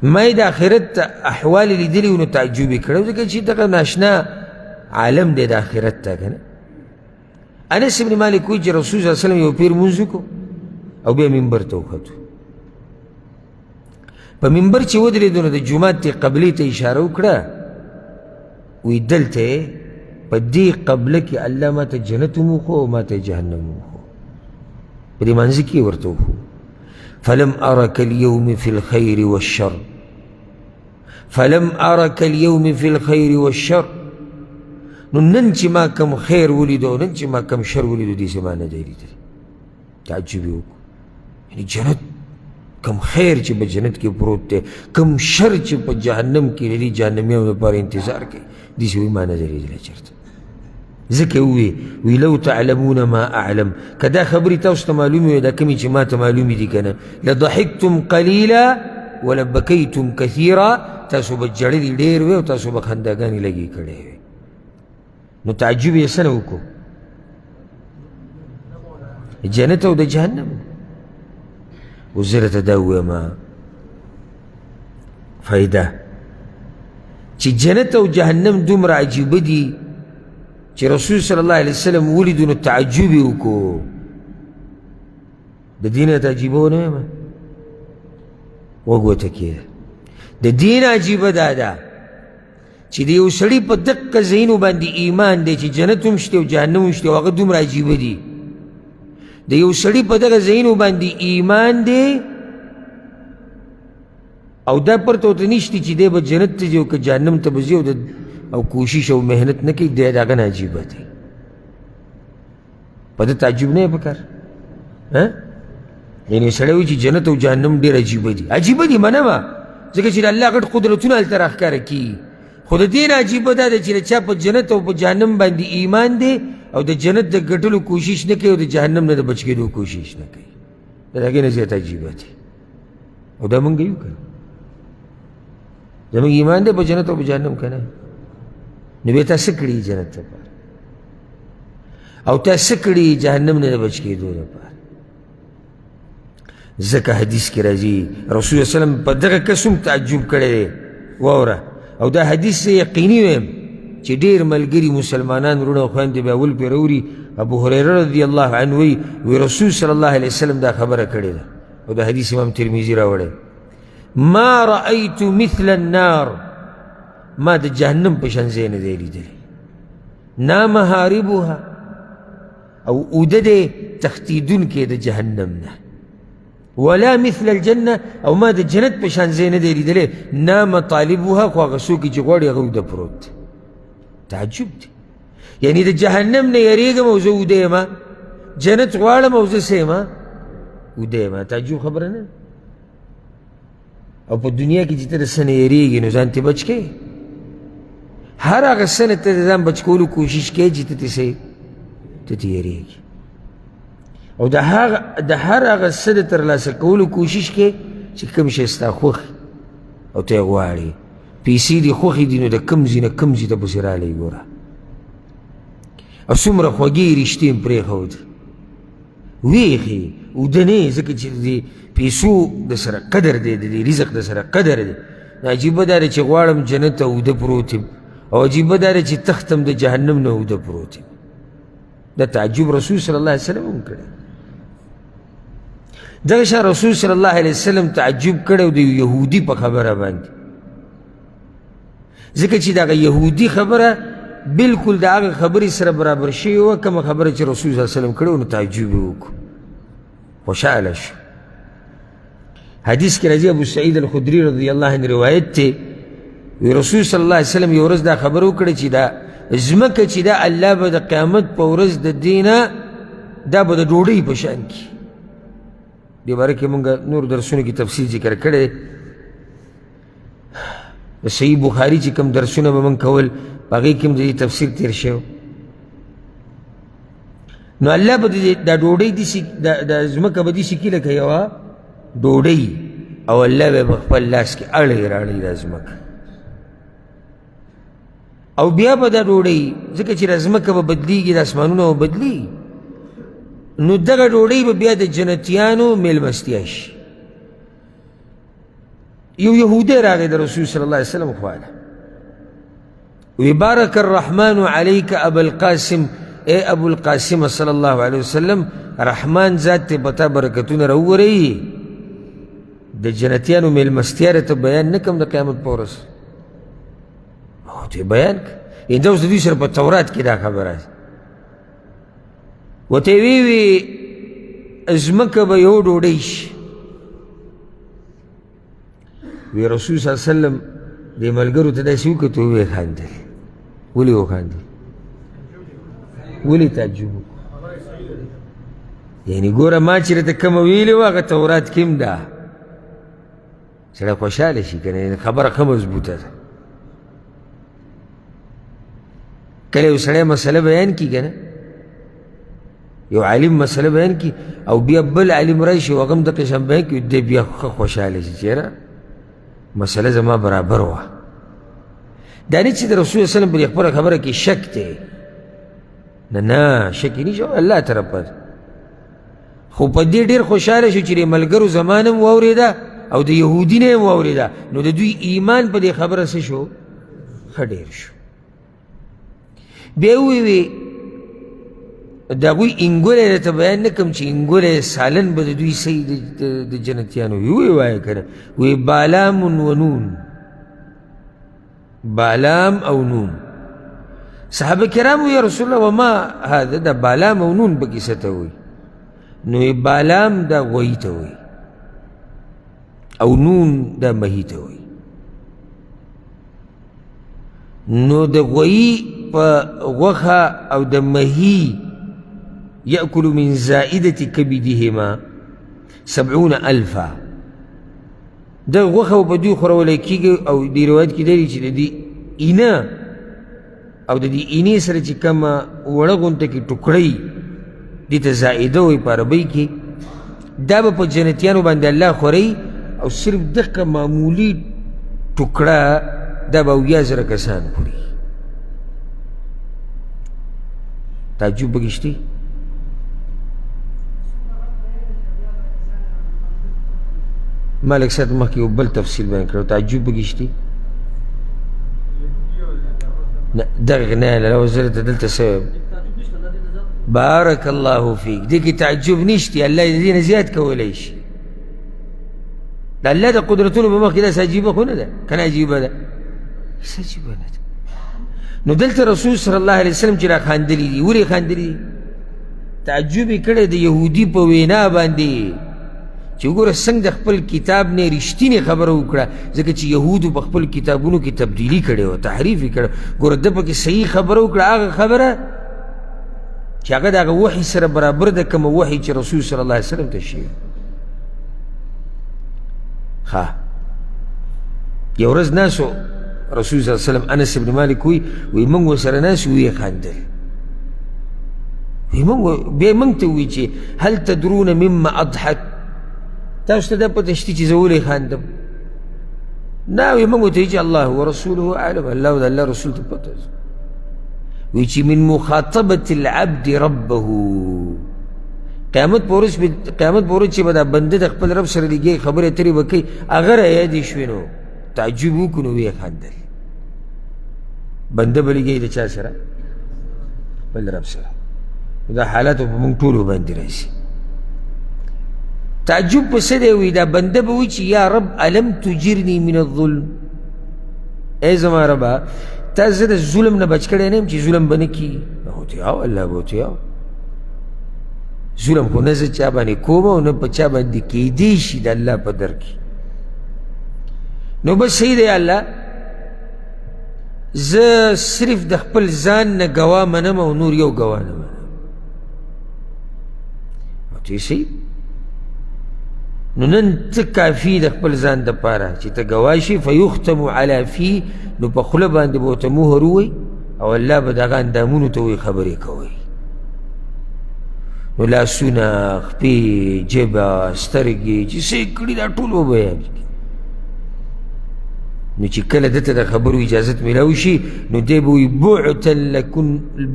ما یې د آخرت احوال لیدلي وو نو تعجب یې کړی، ځکه چې دغه ناشنا عالم دی د آخرت ته که نه. انس بن مالک وایي چې رسول صلی الله علیه وسلم یو پیر لمونځ وکړو او بیا منبر ته وختو. په منبر چې ودرېدو نو د جومات ته قبلې ته اشاره وکړه، وایي دلته په دې قبله کې الله ما ته جنت هم وښو او ما ته جهنم هم وښو. په دې مانځه کې یې ورته وښو، فلم أرك اليوم في الخير والشر، فلم أرك اليوم في الخير والشر. نو نن چې ما کم خیر ولیدو، نن چې ما کم شر ولیدو، دې زما نه دی لیدلی. تعجب یې وکړو، یعنې جنت کم خیر چې په جنت کې پروت دی، کم شر چې په جهنم کې د دې جهنمیانو لپاره انتظار کوي، داسې وایي ما نه دی لیدلی چېرته. ځکه ووی وی لو تعلمون ما اعلم، که دا خبرې تاسو ته معلومې وي، دا کومې چې ما ته معلومې دي که نه، لضحکتم قلیلا ولبکیتم کثیرا، تاسو به ژړلي ډېر وی او تاسو به خنداګانې لږې کړې وي. نو تعجب یې څه نه وکړو؟ جنت او د جهنم. اوس زه درته دا ووایم فایده چې جنت او جهنم دومره عجیبه دي چې رسول صلی الله علیه وسلم ولیدو نو تعجب یې وکړو. د دین ته عجیبه ونه وایم، غوږ ورته کښېږده. د دین عجیبه دا ده چې د یو سړي په دقه ځایونو باندې ایمان دی چې جنت هم شته او جهنم هم شته او هغه دومره عجیبه دي. د یو سړي په دغه ځایونو باندې ایمان دی او دا پرته ورته نشته چې دی به جنت ته ځي او که جهنم ته به ځي او کوشش او محنت نه کوي، دی د هغه نه عجیبه دی. په ده تعجب نه پکار. یعنې سړی وایي چې جنت او جهنم ډېر عجیبه دي، عجیبه دي منمه، ځکه چې د الله غټ قدرتونه هلته راښکاره کېږي. خو د دې نه عجیبه دا ده چې د چا په جنت او په جهنم باندې ایمان دی او د جنت د ګټلو کوشش نه کوي او د جهنم نه د بچ کېدو کوشش نه کوي، د هغې نه زیاته عجیبه دی. او دا مونږ یو که نه، زموږ ایمان دی په جنت او په جهنم که نه؟ نو بیا تا څه کړي جنت لپاره او تا څه کړي جهنم نه د بچ کېدو لپاره؟ ځکه حدیث کې راځي رسول الله وسلم په دغه کس هم تعجب کړی دی. واوره، او دا حدیث زه یقیني وایم چې ډېر ملګري مسلمانان وروڼه او خویندې به اول پرې راوري. ابو هریره رضی الله عنه وایي، وایي رسول صلی الله علیه وسلم دا خبره کړې ده، او دا حدیث امام ترمذي راوړی. ما رأیت مثل النار، ما د جهنم په شان ځای نه دی لیدلی. نام هاربها، او اوده دی تښتېدونکی د جهنم نه. ولا مثل الجنة، او ما د جنت په شان ځای نه دی لیدلی. نام طالبها، خو هغه څوک چې غواړي هغه اوده پروت دی. تعجب دی، یعنی د جهنم نه یریږم او زه اوده یم، جنت غواړم او زه څه یم، اوده یم. تعجب خبره نه. او په دنیا کې چې ته د څه نه یریږې نو ځان ترې بچ کړې. هر هغه څه نه ته د ځان بچ کولو کوشش کوې چې ته ترې څه ته ترې یریږې، او د هر هغه څه د ترلاسه کولو کوشش کوې چې کوم شی ستا خوښ او ته یې غواړې. پیسې دې خوښې دي نو د کوم ځای نه کوم ځای ته پسې راغلی ګوره، او څومره خوږې رشتې یې پرېښودې، ویښې اوده نه یې، ځکه چې د دې پیسو د سره قدر دی، د دې رزق د سره قدر دی. نو عجیبه دا ده چې غواړم جنت ته اوده پروت یم، او عجیبه دا ده چې تښتم د جهنم نه اوده پروت یم. دا تعجب رسول صلی الله علیه وسلم هم کړی. دغه شان رسول صلی الله علیه وسلم تعجب کړی د یهودي په خبره باندې، ځکه چې دغه یهودي خبره بالکل د هغه خبرې سره برابر شوې وه کومه خبره چې رسول صلی الله علیه وسلم کړې وه. نو تعجب یې وکړو، خوشحاله شو. حدیث کې راځي ابو سعید الخدري رضی الله عنه روایت دی، وی رسول صلی الله علیه وسلم یو ورځ دا خبره وکړه چې دا ځمکه چې دا الله به د قیامت په ورځ د دې نه دا به د ډوډۍ په شان کي. دې باره کې مونږ نور درسونو کې تفصیل ذکر کړی. د صحیح بخاري چې کوم درسونه به مونږ کول په هغې کې هم د دې تفسیر تېر شوی. نو الله به دا ډوډۍ داسې دا ځمکه به داسې کړي لکه یوه ډوډۍ، او الله به په خپل لاس کې اړوي راړوي دا ځمکه، او بیا به دا ډوډۍ ځکه چې دا ځمکه به بدلیږي، د اسمانونه به بدلیږي، نو دغه ډوډۍ به بیا د جنتیانو میلمستیا شي. یو یهودی راغی د رسول صلی الله علیه وسلم خواله، وی بارک الرحمن علیک ابا القاسم، اے ابو القاسم صلی الله علیه وسلم، رحمان ذات ته پتا برکتونه راووري، د جنتیانو میلمستیا راته بیان نه کوم د قیامت په ورځ. او ته بیان کړه. یعنې دا اوس د دوی سره په تورات کې دا خبره ده. ورته یې وی ځمکه به یو ډوډۍ شي. وی رسول صلی الله علیه وسلم دې ملګرو ته داسې وکتل، ویې خندل. ولې وخندل؟ ولې تعجب وکړو؟ یعنې ګوره ما چې راته کومه ویلې وه هغه تورات کې هم ده. سړی خوشحاله شي که نه، خبره ښه مضبوطه ده. کله یو سړی مسله بیان کړي که نه، یو عالم مسله بیان کړي او بیا بل عالم راشي او هغه هم دقه شان بیان کړي، دی بیا ښه خوشحاله شي چې یاره مسله زما برابر وه. دا نه چې د رسول الله وسلم پر خپله خبره کې شک دی، نه نه، شک یې نشو، الله طرف ته. خو په دې ډېر خوشحاله شو چې د ملګرو زما نه هم واورېده او د یهودي نه هم واورېده، نو د دوی ایمان په دې خبره څه شو؟ ښه ډېر شو. بیا ووی د هغوی انګولی راته بیان نه کوم چې انګولی سالن به د دوی صحیح د جنتیانو وي. ویې وایه که نه، وایي بالام و نون، بالام او نون. صحابه کرام یا رسول الله وما هذا، دا بالام او نون پکې څه ته وایي؟ نو بالام دا غویی ته وایي. او نون دا مهي ته وایي. نو د غویي په غوښه او د مهي یأکل من زائدة کبدهما 70,000، د غوښه په دوی خورولی کېږي. او دې روایت کې دی چې د دې اینه او د دې اینې سره چې کومه وړه غونته کې ټوکړی، دې ته زائده وایي په عربۍ کې، دا به په جنتیانو باندې الله خوري، او صرف دقه معمولي ټوکړه دا به 70,000 کسان خوري. تعجب پکې شته؟ ما لږ ساعت مخکې یو بل تفصیل بیان کړو. تعجب پکې شته؟ نه، دغه نه له زه ته دلته څه بارک الله فیک، دې کې تعجب نشته. الله دې نه زیات کولی شي. د الله د قدرتونو په مخ کې داسې عجیبه خو نه ده، که نه عجیبه ده؟ هېڅ عجیبه نه ده. نو دلته رسول صلی الله علیه وسلم چې را خاندلي دي، ولې خاندلي دي؟ تعجب یې کړی د یهودي په وینا باندې چې وګوره څنګه د خپل کتاب نه رښتینې خبره وکړه، ځکه چې یهودو په خپل کتابونو کې تبدیلي کړې وه، تحریف یې کړی. ګوره ده پکې صحیح خبره وکړه، هغه خبره چې هغه د هغه وحي سره برابر ده، کومه وحي چې رسول صلی الله علیه وسلم ته شوې. ښه، یو ورځ ناست رسول صلی الله علیه وسلم، انس بن مالک وایي، وایي موږ ورسره ناست وو، ویې خندل. وایي موږ بیا موږ ته ووایي چې هل تدرون مما اضحک، تاسو ته دا پته شته چې زه ولې خاندم؟ نه، وایي موږ ورته وایي چې الله ورسوله اعلم، الله او د الله رسول ته پته ده. وایي چې من مخاطبة العبد ربه، قیامت په ورځ چې به دا بنده د خپل رب سره لګي خبرې اترې به کوي، هغه رایادې شوې نو تعجب وکړو، نو ویې خندل. بنده به لګي د چا سره؟ خپل رب سره. دا حالات په موږ ټولو باندې راځي. تعجب په څه دی؟ وایي دا بنده به وایي چې یا رب الم تجرني من الظلم، ای زما ربه تا زه د ظلم نه بچ کړی نه یم چې ظلم به نه کېږي. هو الله به ورته وایي ظلم خو نه زه چا باندې کوم او نه په چا باندې کېدی شي د الله په در کې. نو بس صحیح دی الله، زه صرف د خپل ځان نه ګواه منم او نور یو ګواه نه منم. ورته وایي صحیح، نو نن ته کافي د خپل ځان دپاره چې ته ګواه شي. فیختم علی فی، نو په خوله باندې به ورته مهر ووایي او الله به دغه اندامونو ته وایي خبرې کوئ. نو لاسونه، خپې، ژبه، سترګې چې څه یې کړي دا ټول به بیان کړي. نو چې کله ده ته د خبرو اجازت میلاو شي نو دی به وایي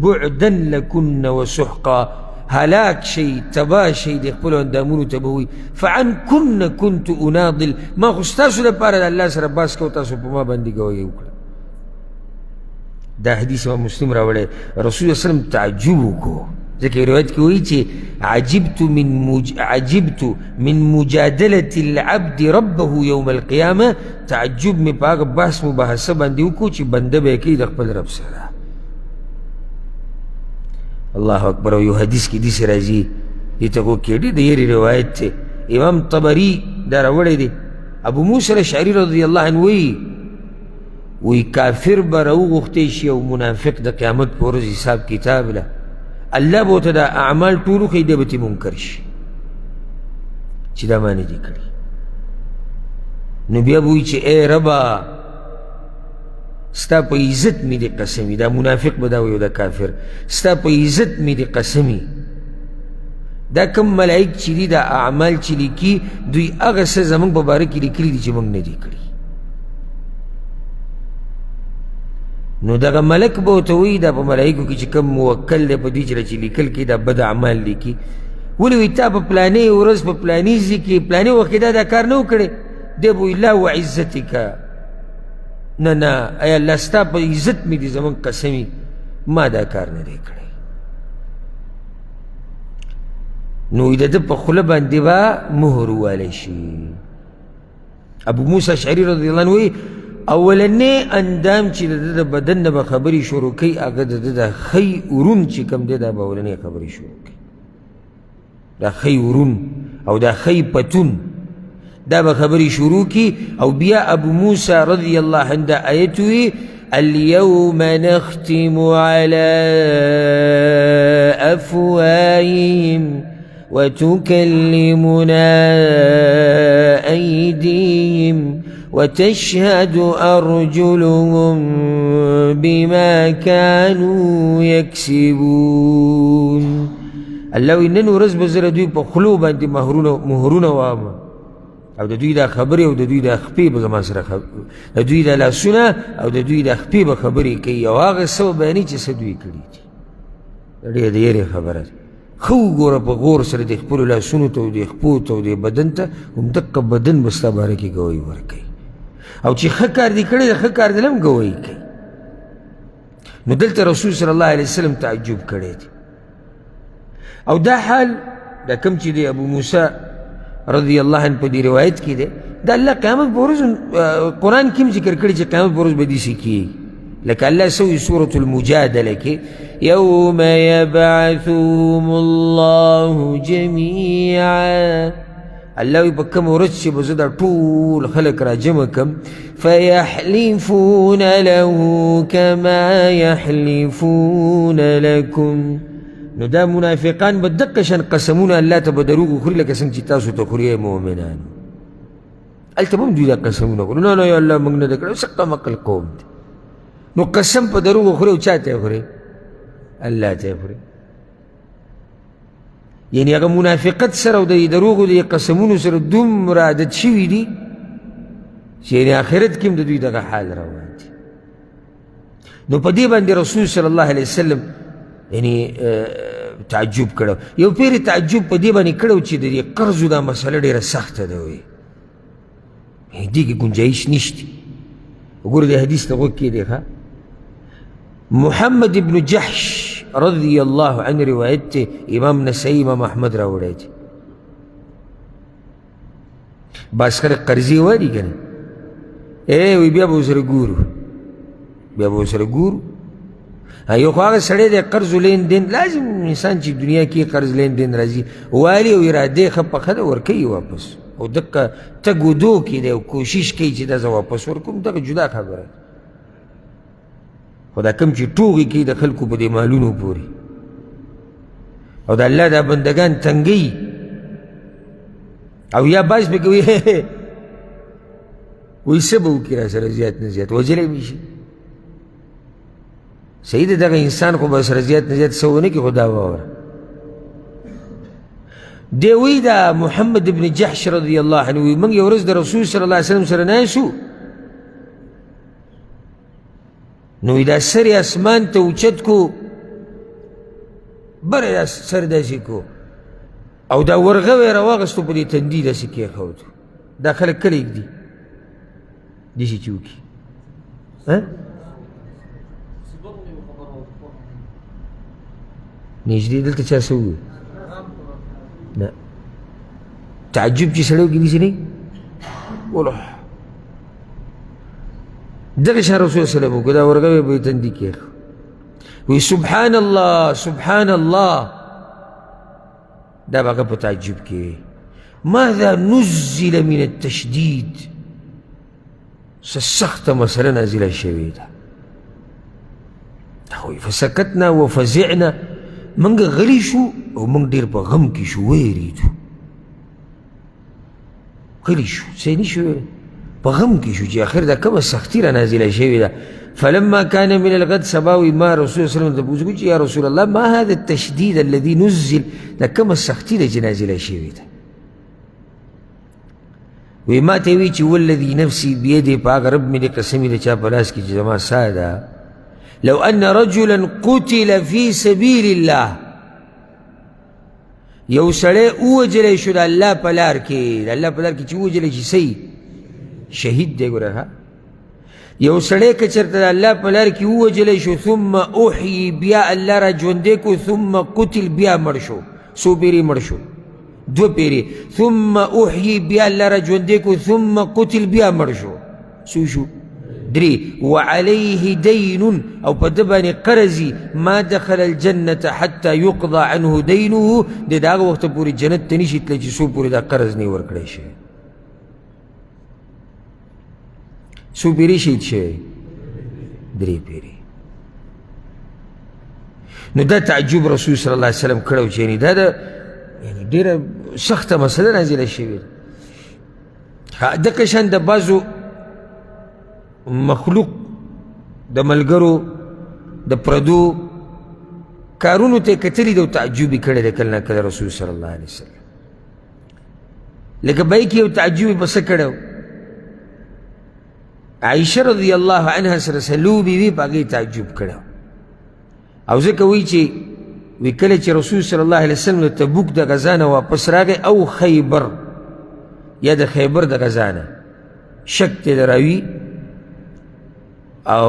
بعدا لکن وسحقا، هلاک شئ، تباه شئ، د خپلو اندامونو ته به وایي فعنکن کنت اناضل، ما خو ستاسو لپاره د الله سره بحث کوو، تاسو په ما باندې ګواهي وکړه. دا حدیث امام مسلم راوړی. رسول الله وسلم تعجب وکړو، ځکه روایت کې وایي چې عجبت من مجادلة العبد ربه یوم القیامة، تعجب مې په هغه بحث مباحثه باندې وکړو چې بنده به یې کوي د خپل رب سره. الله اکبر. او یو حدیث کې داسې راځي، دې ته غوږ کښېږدئ، د یرې روایت دی، امام طبري دا راوړی دی. ابو موسی الاشعري رضی الله عنه وایي، وی کافر به راوغوښتی شي او منافق د قیامت په ورځ حساب کتاب له الله به ورته دا اعمال ټول وښیي، دی به ترې منکر شي چې دا ما نه دي کړي. نو بیا به وایي چې ای ربه ستا په عزت مې دې قسمي، دا منافق به دا وایي او دا کافر، ستا په عزت مې دې قسمي، دا کوم ملایک چې دي دا اعمال چې لیکي دوی هغه څه زموږ په باره کې لیکلي دي چې موږ نه دي کړي. نو دغه ملک به ورته وایي، دا په ملایکو کې چې کوم موکل دی په دوی چې لیکل کوي دا بد اعمال لیکي، ولې وایي تا په پلانې ورځ په پلانې ځای کې پلانې وخت کې دا دا کار نه و کړی؟ دی به وایي لا وعزتک، نه نه ای الله ستا په عزت مې دي زموږ قسمي، ما دا کار نه دی کړی. نو د ده په خوله باندې به مهر ووالی شي. ابو موسی اشعري رضی الله عنه وایي اولنی اندام چې د ده د بدن نه به خبرې شروع کوي هغه د ده د ښی ورون چې کوم دی دا به اولنی خبرې شروع کوي. دا ښی ورون او دا ښی پتون دا به خبرې شروع کی او بیا ابو موسی رضی الله عنه دا آیت وی اليوم نختم على أفواههم وتكلمنا أيديهم وتشهد أرجلهم بما كانوا يكسبون. الله وی نن ورځ به زه د دوی په خولو باندې مهرونه وامه او د دوی دا خبرې او د دوی دا خپې به زما سره د دوی دا لاسونه او د دوی دا خپې به خبرې کوي او هغه څه به بیانوي چې څه دوی کړي دي. ډېره د یرې خبره ده. ښه وګوره په غور سره د خپلو لاسونو ته او د خپو ته او د بدن ته، همدقه بدن به ستا باره کې ګواهي ورکوي او چې ښه کار دې کړی دی ښه کار دې هم ګواهي کوي. نو دلته رسول صلی الله علیه وسلم تعجب کړی دی. او دا حال دا کوم چې دی ابو موسی رضی الله عنه په دې روایت کې دی، دا الله قیامت په ورځ قرآن کې هم ذکر کړی چې قیامت په ورځ به داسې کېږي. لکه الله سوی سورة المجادله کې یوم یبعثهم الله جمیعا، الله وایي په کومه ورځ چې به زه دا ټول خلک راجمع کړم، فیحلفون له کما یحلفون لکم. نو دا منافقان به دقه شان قسمونه الله ته به دروغ وخوري لکه څنګه چې تاسو ته خوري ای مؤمنانو. هلته به هم دوی دا قسمونه خوري، نه نه یا الله موږ نه ده کړی، څه کم عقل قوم دی. نو قسم په دروغو خوري او چا ته یې خوري؟ الله ته یې خوري. یعنی هغه منافقت سره او د دروغو د قسمونو سره دومره عادت شوي دي چې یعنی آخرت کې هم د دوی دغه حال روان دی. نو په دې باندې رسول صلی الله علیه وسلم یعنی تعجب کړو. یو پیر تعجب په دې باندې کړو چې د دې قرضو دا مسله ډېره سخته ده، وایي دې کې ګنجایش نشته. وګوره دې حدیث ته غوږ کښېږدئ ښه. محمد ابن جحش رضی الله عنه روایت دی، امام نسائی امام احمد راوړی دی. بعض خلک قرضې والي که نه، وایي بیا به ورسره ګورو، بیا به ورسره ګورو. یو خو هغه سړی دی قرض لین دین لازم انسان چې دنیا کې قرض لین دین راځي والي او اراده ښه پخه ده ورکوي واپس، او دقه تګ و دو کې دی او کوشش کوي چې دا زه واپس ورکوم، دغه جدا خبره ده. خو دا کوم چې ټوغې کوي د خلکو په دې مالونو پورې او د الله دا بندګان تنګوي او یا باز پې کوي وایي څه به وکړي را سره زیات نه زیات وژلی مې شي. صحیح ده، دغه انسان خو به سره زیات نه زیات څه ونه کړي، خو دا واوره دی وایي دا محمد ابن جحش رضی الله عنه وایي موږ یو ورځ د رسول صلی الله علیه وسلم سره ناست وو، نو دا سر یې اسمان ته اوچت کو، بره دا سر داسې کو او دا ورغوی یې راواغستو په دې تندي داسې کېښود. دا خلک کله ږدي داسې چې وکړي؟ نږدې دلته چا څه وویل؟ نه، تعجب چې سړی وکړي داسې نه وله دغه شان رسول صلی الله علیه وسلم وکړو، دا ورغوی به یې تندي کېښود، وایي سبحان الله سبحان الله. دا به هغه په تعجب کې ماذا نزل من التشدید، څه سخته مسله نازله شوې ده. وایي فسکتنا وفزعنا، موږ غلي شو او موږ ډېر په غم کې شو، ویرېدو، غلي شو، څه یې نه شو ویلی، په غم کې شو چې اخر دا کومه سختي را نازله شوې ده. فلما كان من الغد سباوي ما رسول الله صلى الله عليه وسلم يا رسول الله ما هذا التشديد الذي نزل، دا کومه سختي ده چې نازله شوې ده؟ وی ما ته وی چې والذي نفسي بيده، په هغه رب مې دې قسم وي د چا په لاس کې چې زما ساه ده، لو أن رجلا قتل في سبيل الله، یو سړی ووژلی شو د الله په لار کې، د الله په لار کې چې ووژلی شي صحیح شهید دی. ګوره ها، یو سړی که چېرته د الله په لار کې ووژلی شو، ثم احیي، بیا الله را ژوندی کړو، ثم قتل، بیا مړ شو. څو پېرې مړ شو؟ دوه پېرې. ثم احیي، بیا الله را ژوندی کړو، ثم قتل، بیا مړ شو. څو شو؟ درې. وعليه دین، او په ده باندې قرض، ما دخل الجنة حتى يقضى عنه دينه، د هغه وخته پورې جنت ته نشي تللی چې څو پورې دا قرض نه ورکړی شي. څو پیرې شهید شوی؟ درې پیرې. نو دا تعجب رسول صلی الله علیه وسلم کړی چې یعنې دا د یعنې ډېره سخته مسله نازله شوې ده. دغه شان د بعضو مخلوق د ملګرو د پردو کارونو ته یې کتلي دي او تعجب یې کړی دی کله نا کله رسول صلی الله علیه وسلم. لکه بای کې یو تعجب یې په څه کړی و؟ عایشه رضی الله عنها سره څه لوبې وې، په هغې تعجب کړی. او ځکه وایي چې وی کله چې رسول صلی الله علیه وسلم د تبوک د غزا نه واپس راغی او خیبر یا د خیبر د غزا نه شک دی د راوي، او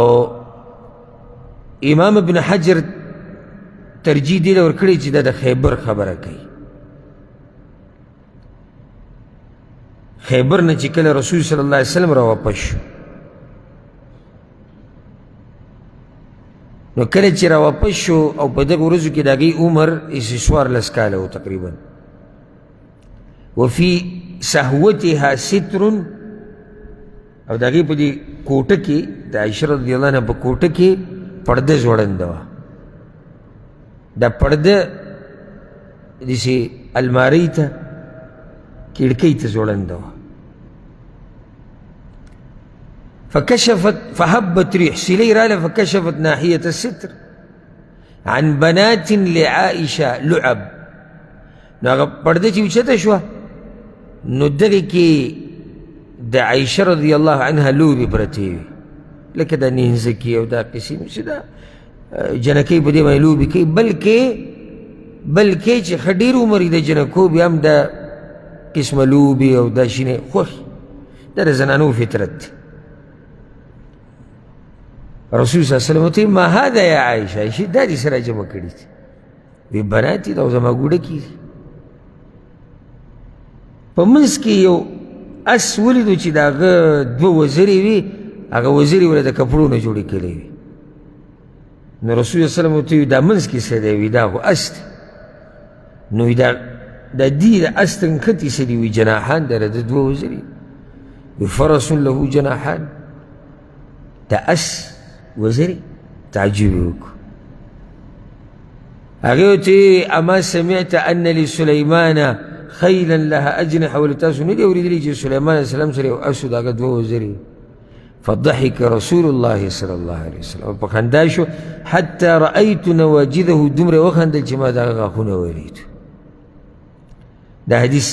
امام ابن حجر ترجیح دې له ورکړې چې دا د خیبر خبره کوي. خیبر نه چې کله رسول صلی الله علیه وسلم را واپس شو، نو کله چې را واپس شو او په دغو ورځو کې د هغې عمر هسې 14 کاله و تقریبا. وفي سهوتها ستر، او د هغې په دې کوټه کې د عایشه رضی الله عنها په کوټه کې پرده ځوړنده وه. دا پرده داسې المارۍ ته کړکۍ ته ځوړنده وه. فكشفت فهبت ريح سيلي راله فكشفت ناحية الستر عن بنات لعائشة لعب. نو هغه پرده چې اوچته شوه نو دغې کې د عایشه رضی الله عنها لوبې پرتې وې، لکه د نینځکې او دا قصې نو چې دا جنکۍ په دې باندې لوبې کوي، بلکې چې ښه ډېر عمر یې د جنکو بیا هم دا قسمه لوبې او دا شینې خوښ، دا د زنانو فطرت دی. رسول صلی الله علیه وسلم ورته ما هذا یا عایشه، عایشې دا دې سره جمع کړي دي. وی بناتي دا زما ګوډه کېږي. په منځ کې یو اس ولیدو چې د هغه دوه وزرې وي، هغه وزرې ورته د کپړو نه جوړې کړې وي. نو رسول الله صلی الله علیه وسلم ورته وویل دا منځ کې څه دی؟ وی دا خو اس دی. نو دا د دې د اس ته نښتې څه دي؟ وی جناحان دی، د دوه وزرې. وی فرس له جناحان، د اس وزرې. تعجب یې وکړو. هغې ورته وویل اما سمعت ان لسلیمان خیلا لها اجنحه، ولې تاسو نه دي اورېدلي چې سلیمان علیه السلام سره یو اس و د هغه دوه وزرې؟ فضحك رسول الله صلى الله عليه وسلم په خندا شو حتى رأيت نواجذه، دومره وخندل چې ما د هغه غاښونه ولید. دا حدیث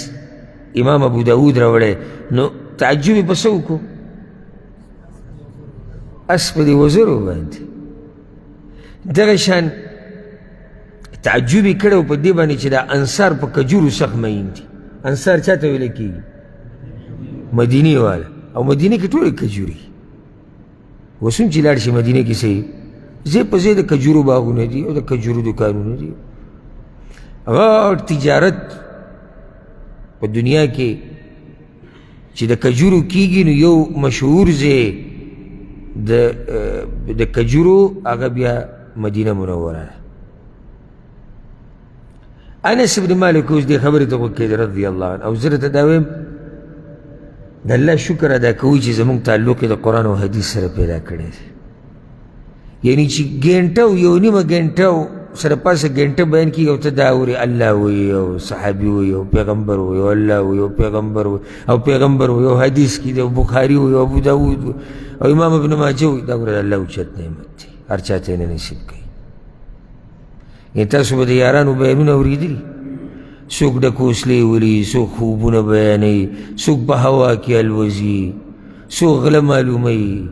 امام ابو داود راوړی. نو تعجب یې په څه وکړو؟ اس په دې وزرو باندې. دغه شان تعجب یې کړی په دې باندې چې دا انصار په کجورو سخت مین دي. انصار چا ته ویل کېږي؟ مدینې والا. او مدینې کې ټولې کجوري. اوس هم چې لاړ شي مدینې کې څه ځای په ځای د کجورو باغونه دي او د کجورو دوکانونه دي. غټ تجارت په دنیا کې چې د کجورو کېږي، نو یو مشهور ځای د کجورو هغه بیا مدینه منوره ده. انس بن مالک اوس دې خبرې ته غوږ کېده رضی الله عنه. او زه درته دا وایم د الله شکر ادا کوو چې زموږ تعلق یې د قرآن او حدیث سره پیدا کړی دی. یعنی چې ګنټه او یو نیمه ګنټه او سره پاسه ګنټه بیان کېږي او ته دا اورې الله وایي او صحابي وایي او پیغمبر وایي او الله وایي او پیغمبر وایي او پیغمبر وایي او حدیث کې دی او بخاري وایي او ابو داود وایي او امام ابن ماجه وایي. دا ګوره د الله اوچت نعمت دی، هر چا ته یې نه نصیب کوي. یعنې تاسو به د یارانو بیانونه اورېدلي، څوک د کوسلې ولي، څوک خوبونه بیانوي، څوک په هوا کې الوزي، څوک غله معلوموي،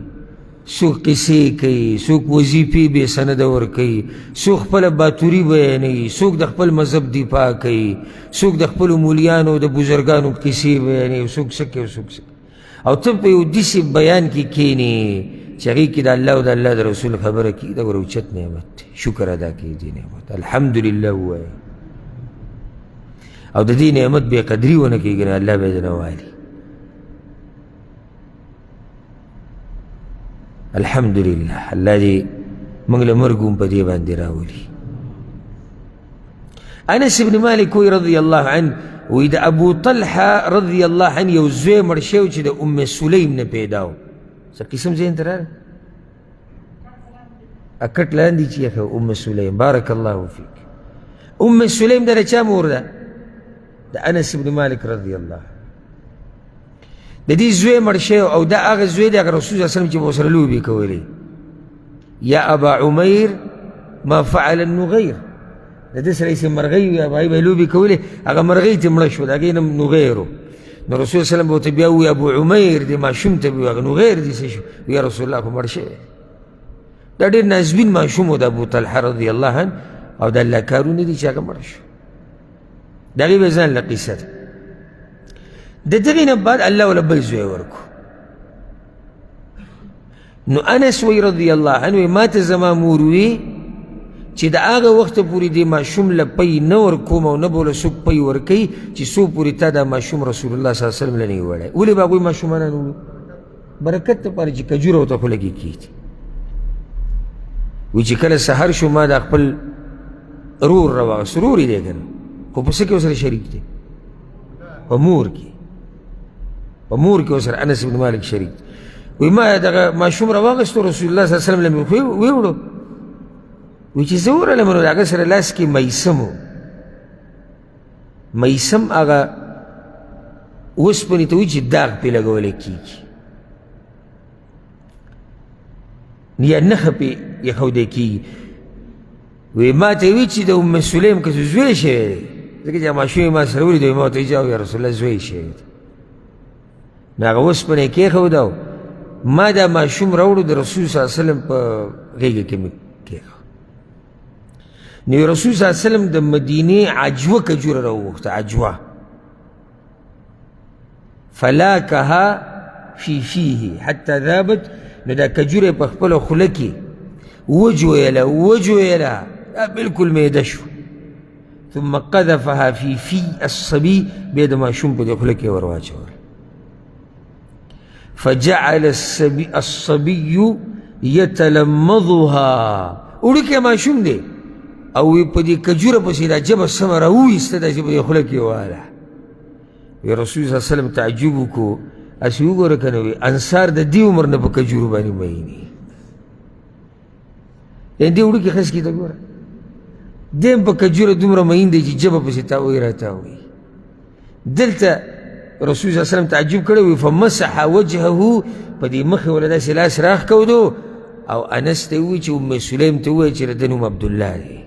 څوک قصې کوي، څوک وظیفې بې سنده ورکوي، څوک خپله باتوري بیانوي، څوک د خپل مذهب دفاع کوي، څوک د خپلو مولیانو د بزرګانو قصې بیانوي، څوک څه کوي، څوک څه کوي. او ته په یو داسې بیان کې کښېنې چې هغې کې د الله او د الله د رسول خبره کېږي، دا ګوره اوچت نعمت دی، شکر ادا کوي دې نعمت، الحمدلله ووایه. او د دې نعمت بې قدري ونه کېږي، نو الله به یې درنه والي. الحمدلله، الله دې موږ له مرګ هم په دې باندې راولي. انس بن مالک وایي رضی الله عنه، وایي د ابو طلحه رضی الله عنه یو زوی مړ شوی چې د ام سلیم نه پیدا و. څه قسم ذهن ته راغی؟ کټ لاندې چې ایښی ام سلیم. بارک الله فیک. ام سلیم د چا مور ده؟ د انس بن مالک رضی الله. د دې زوی مړ شوی او دا هغه زوی دی هغه رسول صلی الله علیه وسلم چې به ورسره لوبې کولې. یا ابا عمیر ما فعل النغیر، د ده سره یې مرغۍ وي، هغه به یې لوبې کولې، هغه مرغۍ ترې مړه شوه، د هغې نوم نغیر و. نو رسول صلی الله علیه وسلم به ورته بیا ووایي ابو عمیر دې ماشوم ته به ووایي هغه نغیر دې څه شو؟ یا رسول الله خو مړ شوی. دا ډېر نازبین ماشوم و د ابو طلحه رضی الله عنه، او د الله کارونه دي چې هغه مړ شو. د هغې به ځان له قصه ده. د دغې نه بعد الله وله بل زوی ورکړو. نو انس وی رضی الله عنه وی ما ته زما مور وی چې د هغه وخته پورې دې ماشوم له پی نه ورکوم او نه به له څوک پی ورکوي چې څو پورې تا دا ماشوم رسول الله صلی الله علیه وسلم له نه وي وړی. ولې به هغوی ماشومان وړو؟ برکت دپاره چې کجوره ورته خوله کې کښېږدي. وی چې کله سحر شو ما دا خپل رور راواخیست. رور یې دی که نه، خو په څه کې ورسره شریک دی؟ په مور کې، په مور کې ورسره انس بن مالک شریک دی. وی ما دغه ماشوم راواخیستو رسول الله صلی الله علیه وسلم له مې ویوړو. وی چې زه ورغلم نو د هغه سره لاس کې میسم و. میسم هغه اوسپنې ته وایي چې داغ پرې لګولی کېږي یا نښه پرې ایښودی کېږي. وی ما ته وی چې د ام سلیم که زوی شوی دی، ځکه چې ماشوم یې ما سره ولید، ما ورته ویل چې یا رسول الله زوی شوی دی. نو هغه اوسپنه یې کېښوده، ما دا ماشوم راوړو د رسول صلی الله علیه وسلم په غېږه کې مې کېښود. نو رسول صلی الله علیه وسلم د مدینې عجوه کجوره راوغوښته، عجوه فلاکها فی فیه حتی ذابت. نو دا کجوره یې په خپله خوله کې وجویله وجویله، دا بالکل میده شو. ثم قذفها فی فی الصبی، بیا د ماشوم په دې خوله کې ور واچول. فجعل الصبي يتلمضها، وړوکی ماشوم دی او په دې کجوره پسې دا ژبه سمه راوویسته، داسې په دې خوله کې واله. وی رسول صلی الله علیه وسلم تعجب وکړو، هسې وګوره که نه وي انصار د دې عمر نه په کجورو باندې مئیني. یعنې دې وړوکي خسکي ته ګوره، دی هم په کجوره دومره مئین دی چې ژبه پسې تاووي راتاووي. دلته رسول صلی الله علیه وسلم تعجب کړی وي فمسح وجهه، په دې مخ یې وله داسې لاس راښکودو او انس ته یې وویل چې ام سلیم ته ووایه چې د ده نوم عبدالله دی.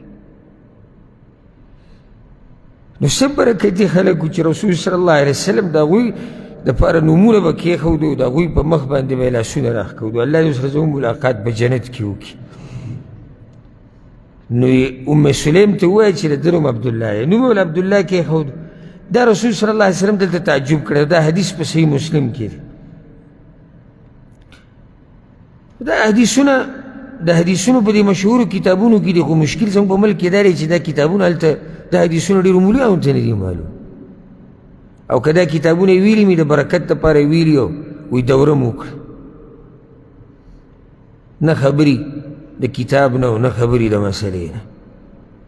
نو څه برکتي خلک وو چې رسول صلی الله علیه وسلم د هغوی دپاره نومونه به کېښودو، د هغوی په مخ باندې به یې لاسونه راښکودو. الله دې ورسره زموږ ملاقات په جنت کې وکړي. نو ام سلیم ته ووایه چې د ده نوم عبدالله دی، نوم یې ول عبدالله کېښود. دا رسول صلی الله علیه وسلم دلته تعجب کړی، دا حدیث په صحیح مسلم کې دی. دا حدیثونه د حدیثونو په دې مشهورو کتابونو کې دي، خو مشکل زموږ په ملک کې دا دی چې دا کتابونه هلته دا حدیثونه ډېرو مولویانو ته نه دي معلوم، او که دا کتابونه یې ویلي مې د برکت دپاره یې ویلي او وایي دوره مو وکړه، نه خبرې د کتاب نه او نه خبرې د مسلې نه.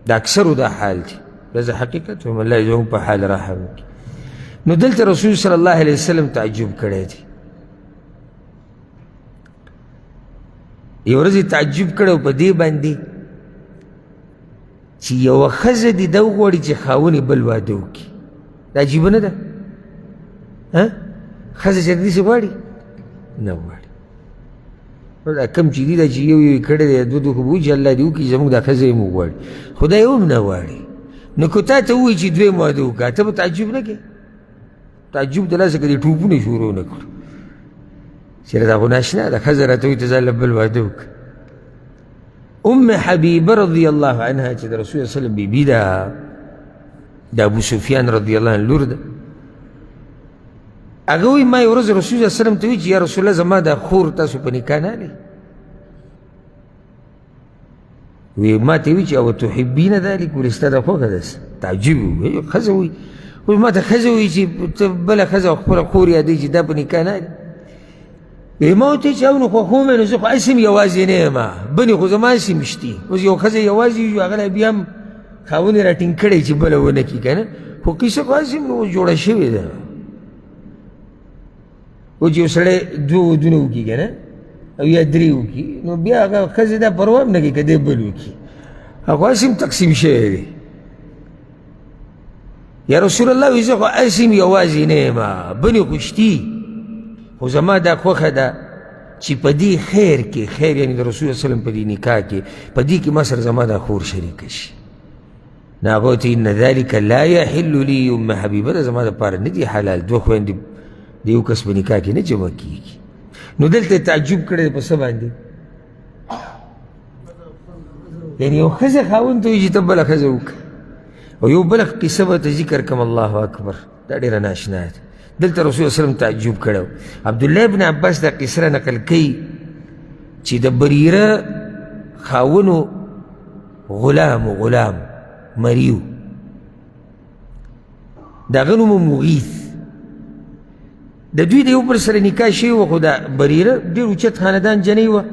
د اکثرو دا حال دی، دا زه حقیقت وایم، الله یې زموږ په حال رحم وکړي. نو دلته رسول صلی الله علیه وسلم تعجب کړی دی. یو ورځ یې تعجب کړی په دې باندې چې یوه ښځه دې دا وغواړي چې خاوند یې بل واده وکړي. دا عجیبه نه ده؟ ښځه چې داسې غواړي؟ نه غواړي. دا کم چې دي دا چې یو یو یې کړی دی، دوه دوه خو به وي چې الله دې وکړي زموږ دا ښځه یې هم وغواړي، خو دا یې هم نه غواړي. نو که تا ته ووایي چې دویم واده وکړه، ته به تعجب نه کوې؟ تعجب د لاسه که دې ټوپونه شروع نه کړو چېرې دا خو ناشنا ده، ښځه راته وایي ته ځان له بل واده وکړه. ام حبیبه رضی الله عنها چې د رسول الله صلی الله علیه وسلم بیبي ده، د ابو سفیان رضی الله عنه لور ده، هغه وایي ما یو ورځ رسول الله صلی الله علیه وسلم ته وایي چې یا رسول الله زما دا خور تاسو په نکاح نه لرئ. وی ما ته وی چې او تحبین ذلک، ولې ستا دا خوښه ده؟ تعجب وی، ښځه وی، وی ما ته ښځه وی چې ته بله ښځه او خپله خور یادوي چې دا په نکاح نه ده. وی ما ورته چې او نو خوښوم یې، نو زه خو هسې هم یوازې نه یم، بنې خو زما هسې هم شتي. اوس یو ښځه یوازې وي، هغه لا بیا هم خاوند یې راټینګ کړی چې بله ونه کړي که نه، خو کیسه خو هسې هم نو جوړه شوې ده. اوس یو سړی دوه ودونه وکړي که نه، او یا درې وکړي، نو بیا هغه ښځې دا پروا هم نه کوي که دی بل وکړي، هغه هسې هم تقسیم شوی دی. یا رسول الله وایي زه خو هسې هم یوازې نه یم، بنې خو شتي، خو زما دا خوښه ده چې په دې خیر کې، خیر یعنې د رسول الله وسلم په دې نکاح کې، په دې کې ما سره زما دا خور شریکه شي. نو هغه ورته ان ذلک لا یحل لي ام حبیبه، دا زما دپاره نه دي حلال، دوه خویندې د یو کس په نکاح کې نه جمع کېږي. نو دلته تعجب کړی دی په څه باندې؟ یعنې یو ښځه خاوند ته وایي چې ته بله ښځه وکړه. او یو بله قصه به ته ذکر کړم، الله اکبر، دا ډېره ناشنا ده. دلته رسول الله وسلم تعجب کړی. عبدالله ابن عباس دا قصه را نقل کوي چې د بریره خاونو غلام، غلام مریو، د هغه نوم مغیث، د دوی د یو بل سره نکاح شوې وه، خو دا بریره ډېر اوچت خاندان جنۍ وه،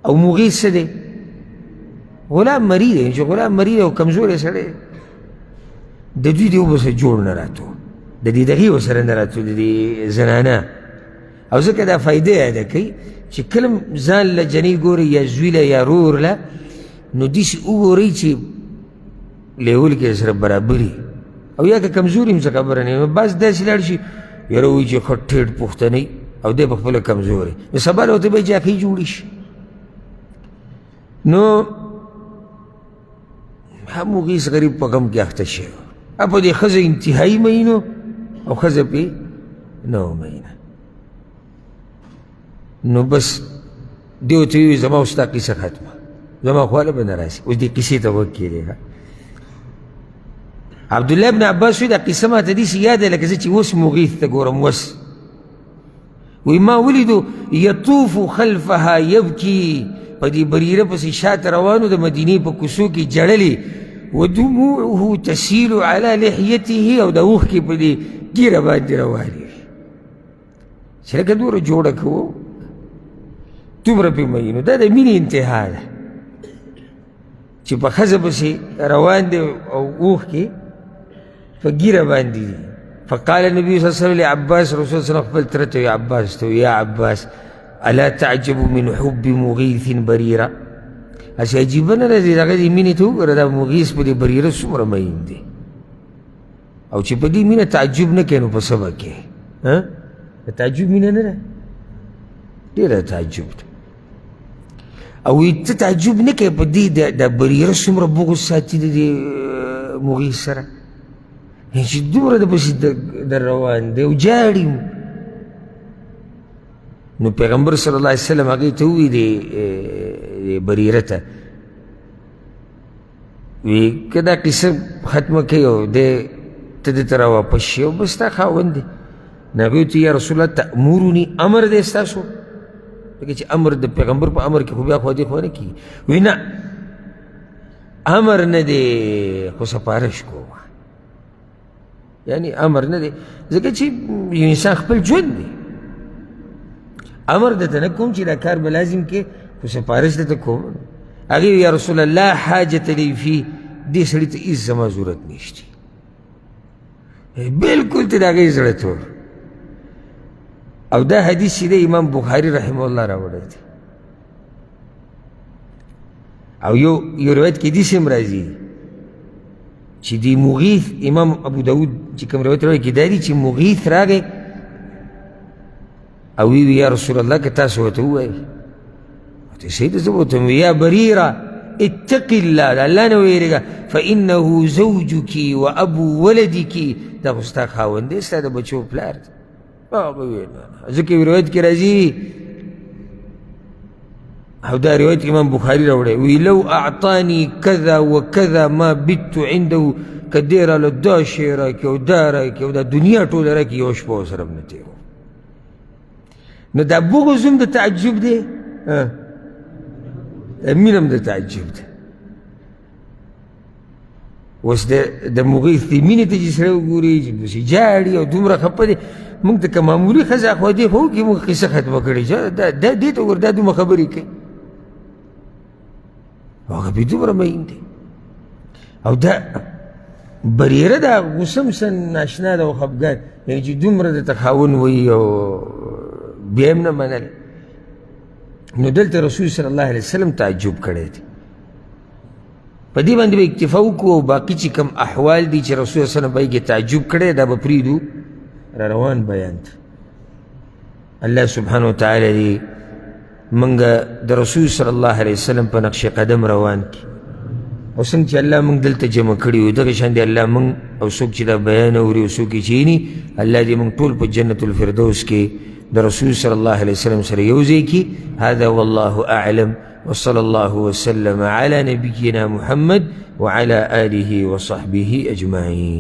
او مغیث څه دی؟ غلام مری دی، چې غلام مری دی او کمزوری سړی دی. د دوی د یو بل سره جوړ نه راتو، د دې دغې ورسره نه راتو، د دې زنانه. او ځکه دا فایده یاده کوي چې کله ځان له جنۍ ګورئ یا زوی له یا رور له، نو داسې وګورئ چې لیول کې سره برابري، او یا که کمزوري هم څه خبره نه وي، بس داسې لاړ شي یاره وایي چې ښه ټیټ پښتنی او دی په خپله کمزوری، نو سبا له ورته به جاکۍ جوړې شي. نو هم مغیث غریب په غم کې اخته شوی، په دې ښځه انتهایي مینو او ښځه پې نه وه مینه. نو بس دی ورته وویل زما او ستا قصه ختمه، زما خواله به نه راسي. اوس دې قصې ته غوږ کښېږدئ. عبدالله ابن عباس وایي دا قصه ماته داسې یاده لکه زه چې اوس مغیث ته ګورم. اوس وایي ما ولیدو یطوف خلفها یبکي، په دې بریره پسې شاته روانو د مدینې په کوڅو کې ژړلې، ودموعه تسیل علی لحیته، او د اوښکې په دې ږیره باندې روانې وې. چې لکه دومره جوړه کوو دومره پې مینو، دا د مینې انتها ده چې په ښځه پسې روان دی او اوښکې په ږیره باندې دي. فقال النبي صلى الله عليه وسلم لعباس، رسول الله صلى الله عليه وسلم خپل تره ته عباس ته، یا عباس الا تعجب من حب مغیث بریره، هسې عجیبه نه ده دغه دې مینې ته وګوره، دا مغیث په دې بریره څومره مین دی، او چې په دې مینه تعجب نه کوې نو په څه به کوې؟ د تعجب مینه نه ده، ډېره تعجب ده. او ته تعجب نه کوې په دې د بریره څومره بغض ساتي د دې مغیث سره، چې دومره د پسې در روان دی او ژاړي. نو پیغمبر صلی الله علیه وسلم هغې ته وویل دې بریره ته، وی که دا قصه ختمه کوي او دی ته دې ته راواپس شي او بس ستا خاوند دی. نو هغوی ورته یا رسول الله تأمرني، امر دی ستاسو، ځکه چې امر د پیغمبر په امر کې خو بیا خو دې خو نه کېږي. وی نه امر نه دی خو سفارش کوم، یعنی امر نه دی، ځکه چې یو انسان خپل ژوند دی، امر درته نه کوم چې دا کار به لازم کې، خو سفارش درته کوم. هغې یا رسول الله حاجت لی فی، دې سړي ته هېڅ زما ضرورت نشته، بالکل ته د هغې زړه تور. او دا حدیث چې دی امام بخاري رحمه الله راوړی دی. او یو یو روایت کې داسې هم راځي چې د مغیث، امام ابو داود چې کوم روایت راوړی کې دا دي چې مغیث راغی او وی یا رسول الله که تاسو ورته ووایئ، ورته صحیح ده، زه به ورته ووایم یا بریره اتق الله، د الله نه ووېرېږه، فانه زوجک و ابو ولدک، دا خو ستا خاوند دی، ستا د بچو پلار دی. هغه ویل ځکه یو روایت کې راځي، او دا روایت امام بخاري راوړی، وی لو اعطاني کذا وکذا ما بت عنده، که دی راله دا شی راکړي او دا راکړي او دا دنیا ټوله راکړي، یوه شپه ورسره هم نه تېروم. نو دا بغض هم د تعجب دی، دا مینه هم د تعجب ده. اوس د مغیث دې مینې ته چې سړی وګوري چې داسې ژاړي او دومره خفه دی، موږ ته که معمولي ښځه خو دې خو وکړي، موږ قصه ختمه کړې، چې دا دې ته وګوره دا دومره خبرې کوي، هغه پرې دومره مین دی. او دا بریره ده، غوسه هم څه ناشنا ده او خفګان، یعنې چې دومره درته خاوند وایي او بیا هم نه منل. نو دلته رسول صلی الله علیه وسلم تعجب کړی دی. په دې باندې به اکتفا وکړو او باقي چې کوم احوال دي چې رسول صلی الله علیه وسلم په هغې کې تعجب کړی دا به پرېږدو را روان بیان ته. الله سبحانه وتعالی دې موږ د رسول صلی الله علیه وسلم په نقش قدم روان کړي، او څنګه چې الله موږ دلته جمع کړي یو دغه شان دې الله موږ او څوک چې دا بیان اوري او څوک یې چې ویني الله دې موږ ټول په جنت الفردوس کې د رسول صلی الله علیه وسلم سره یو ځای کړي. هذا والله اعلم، وصلى الله وسلم على نبينا محمد وعلى آله وصحبه أجمعين.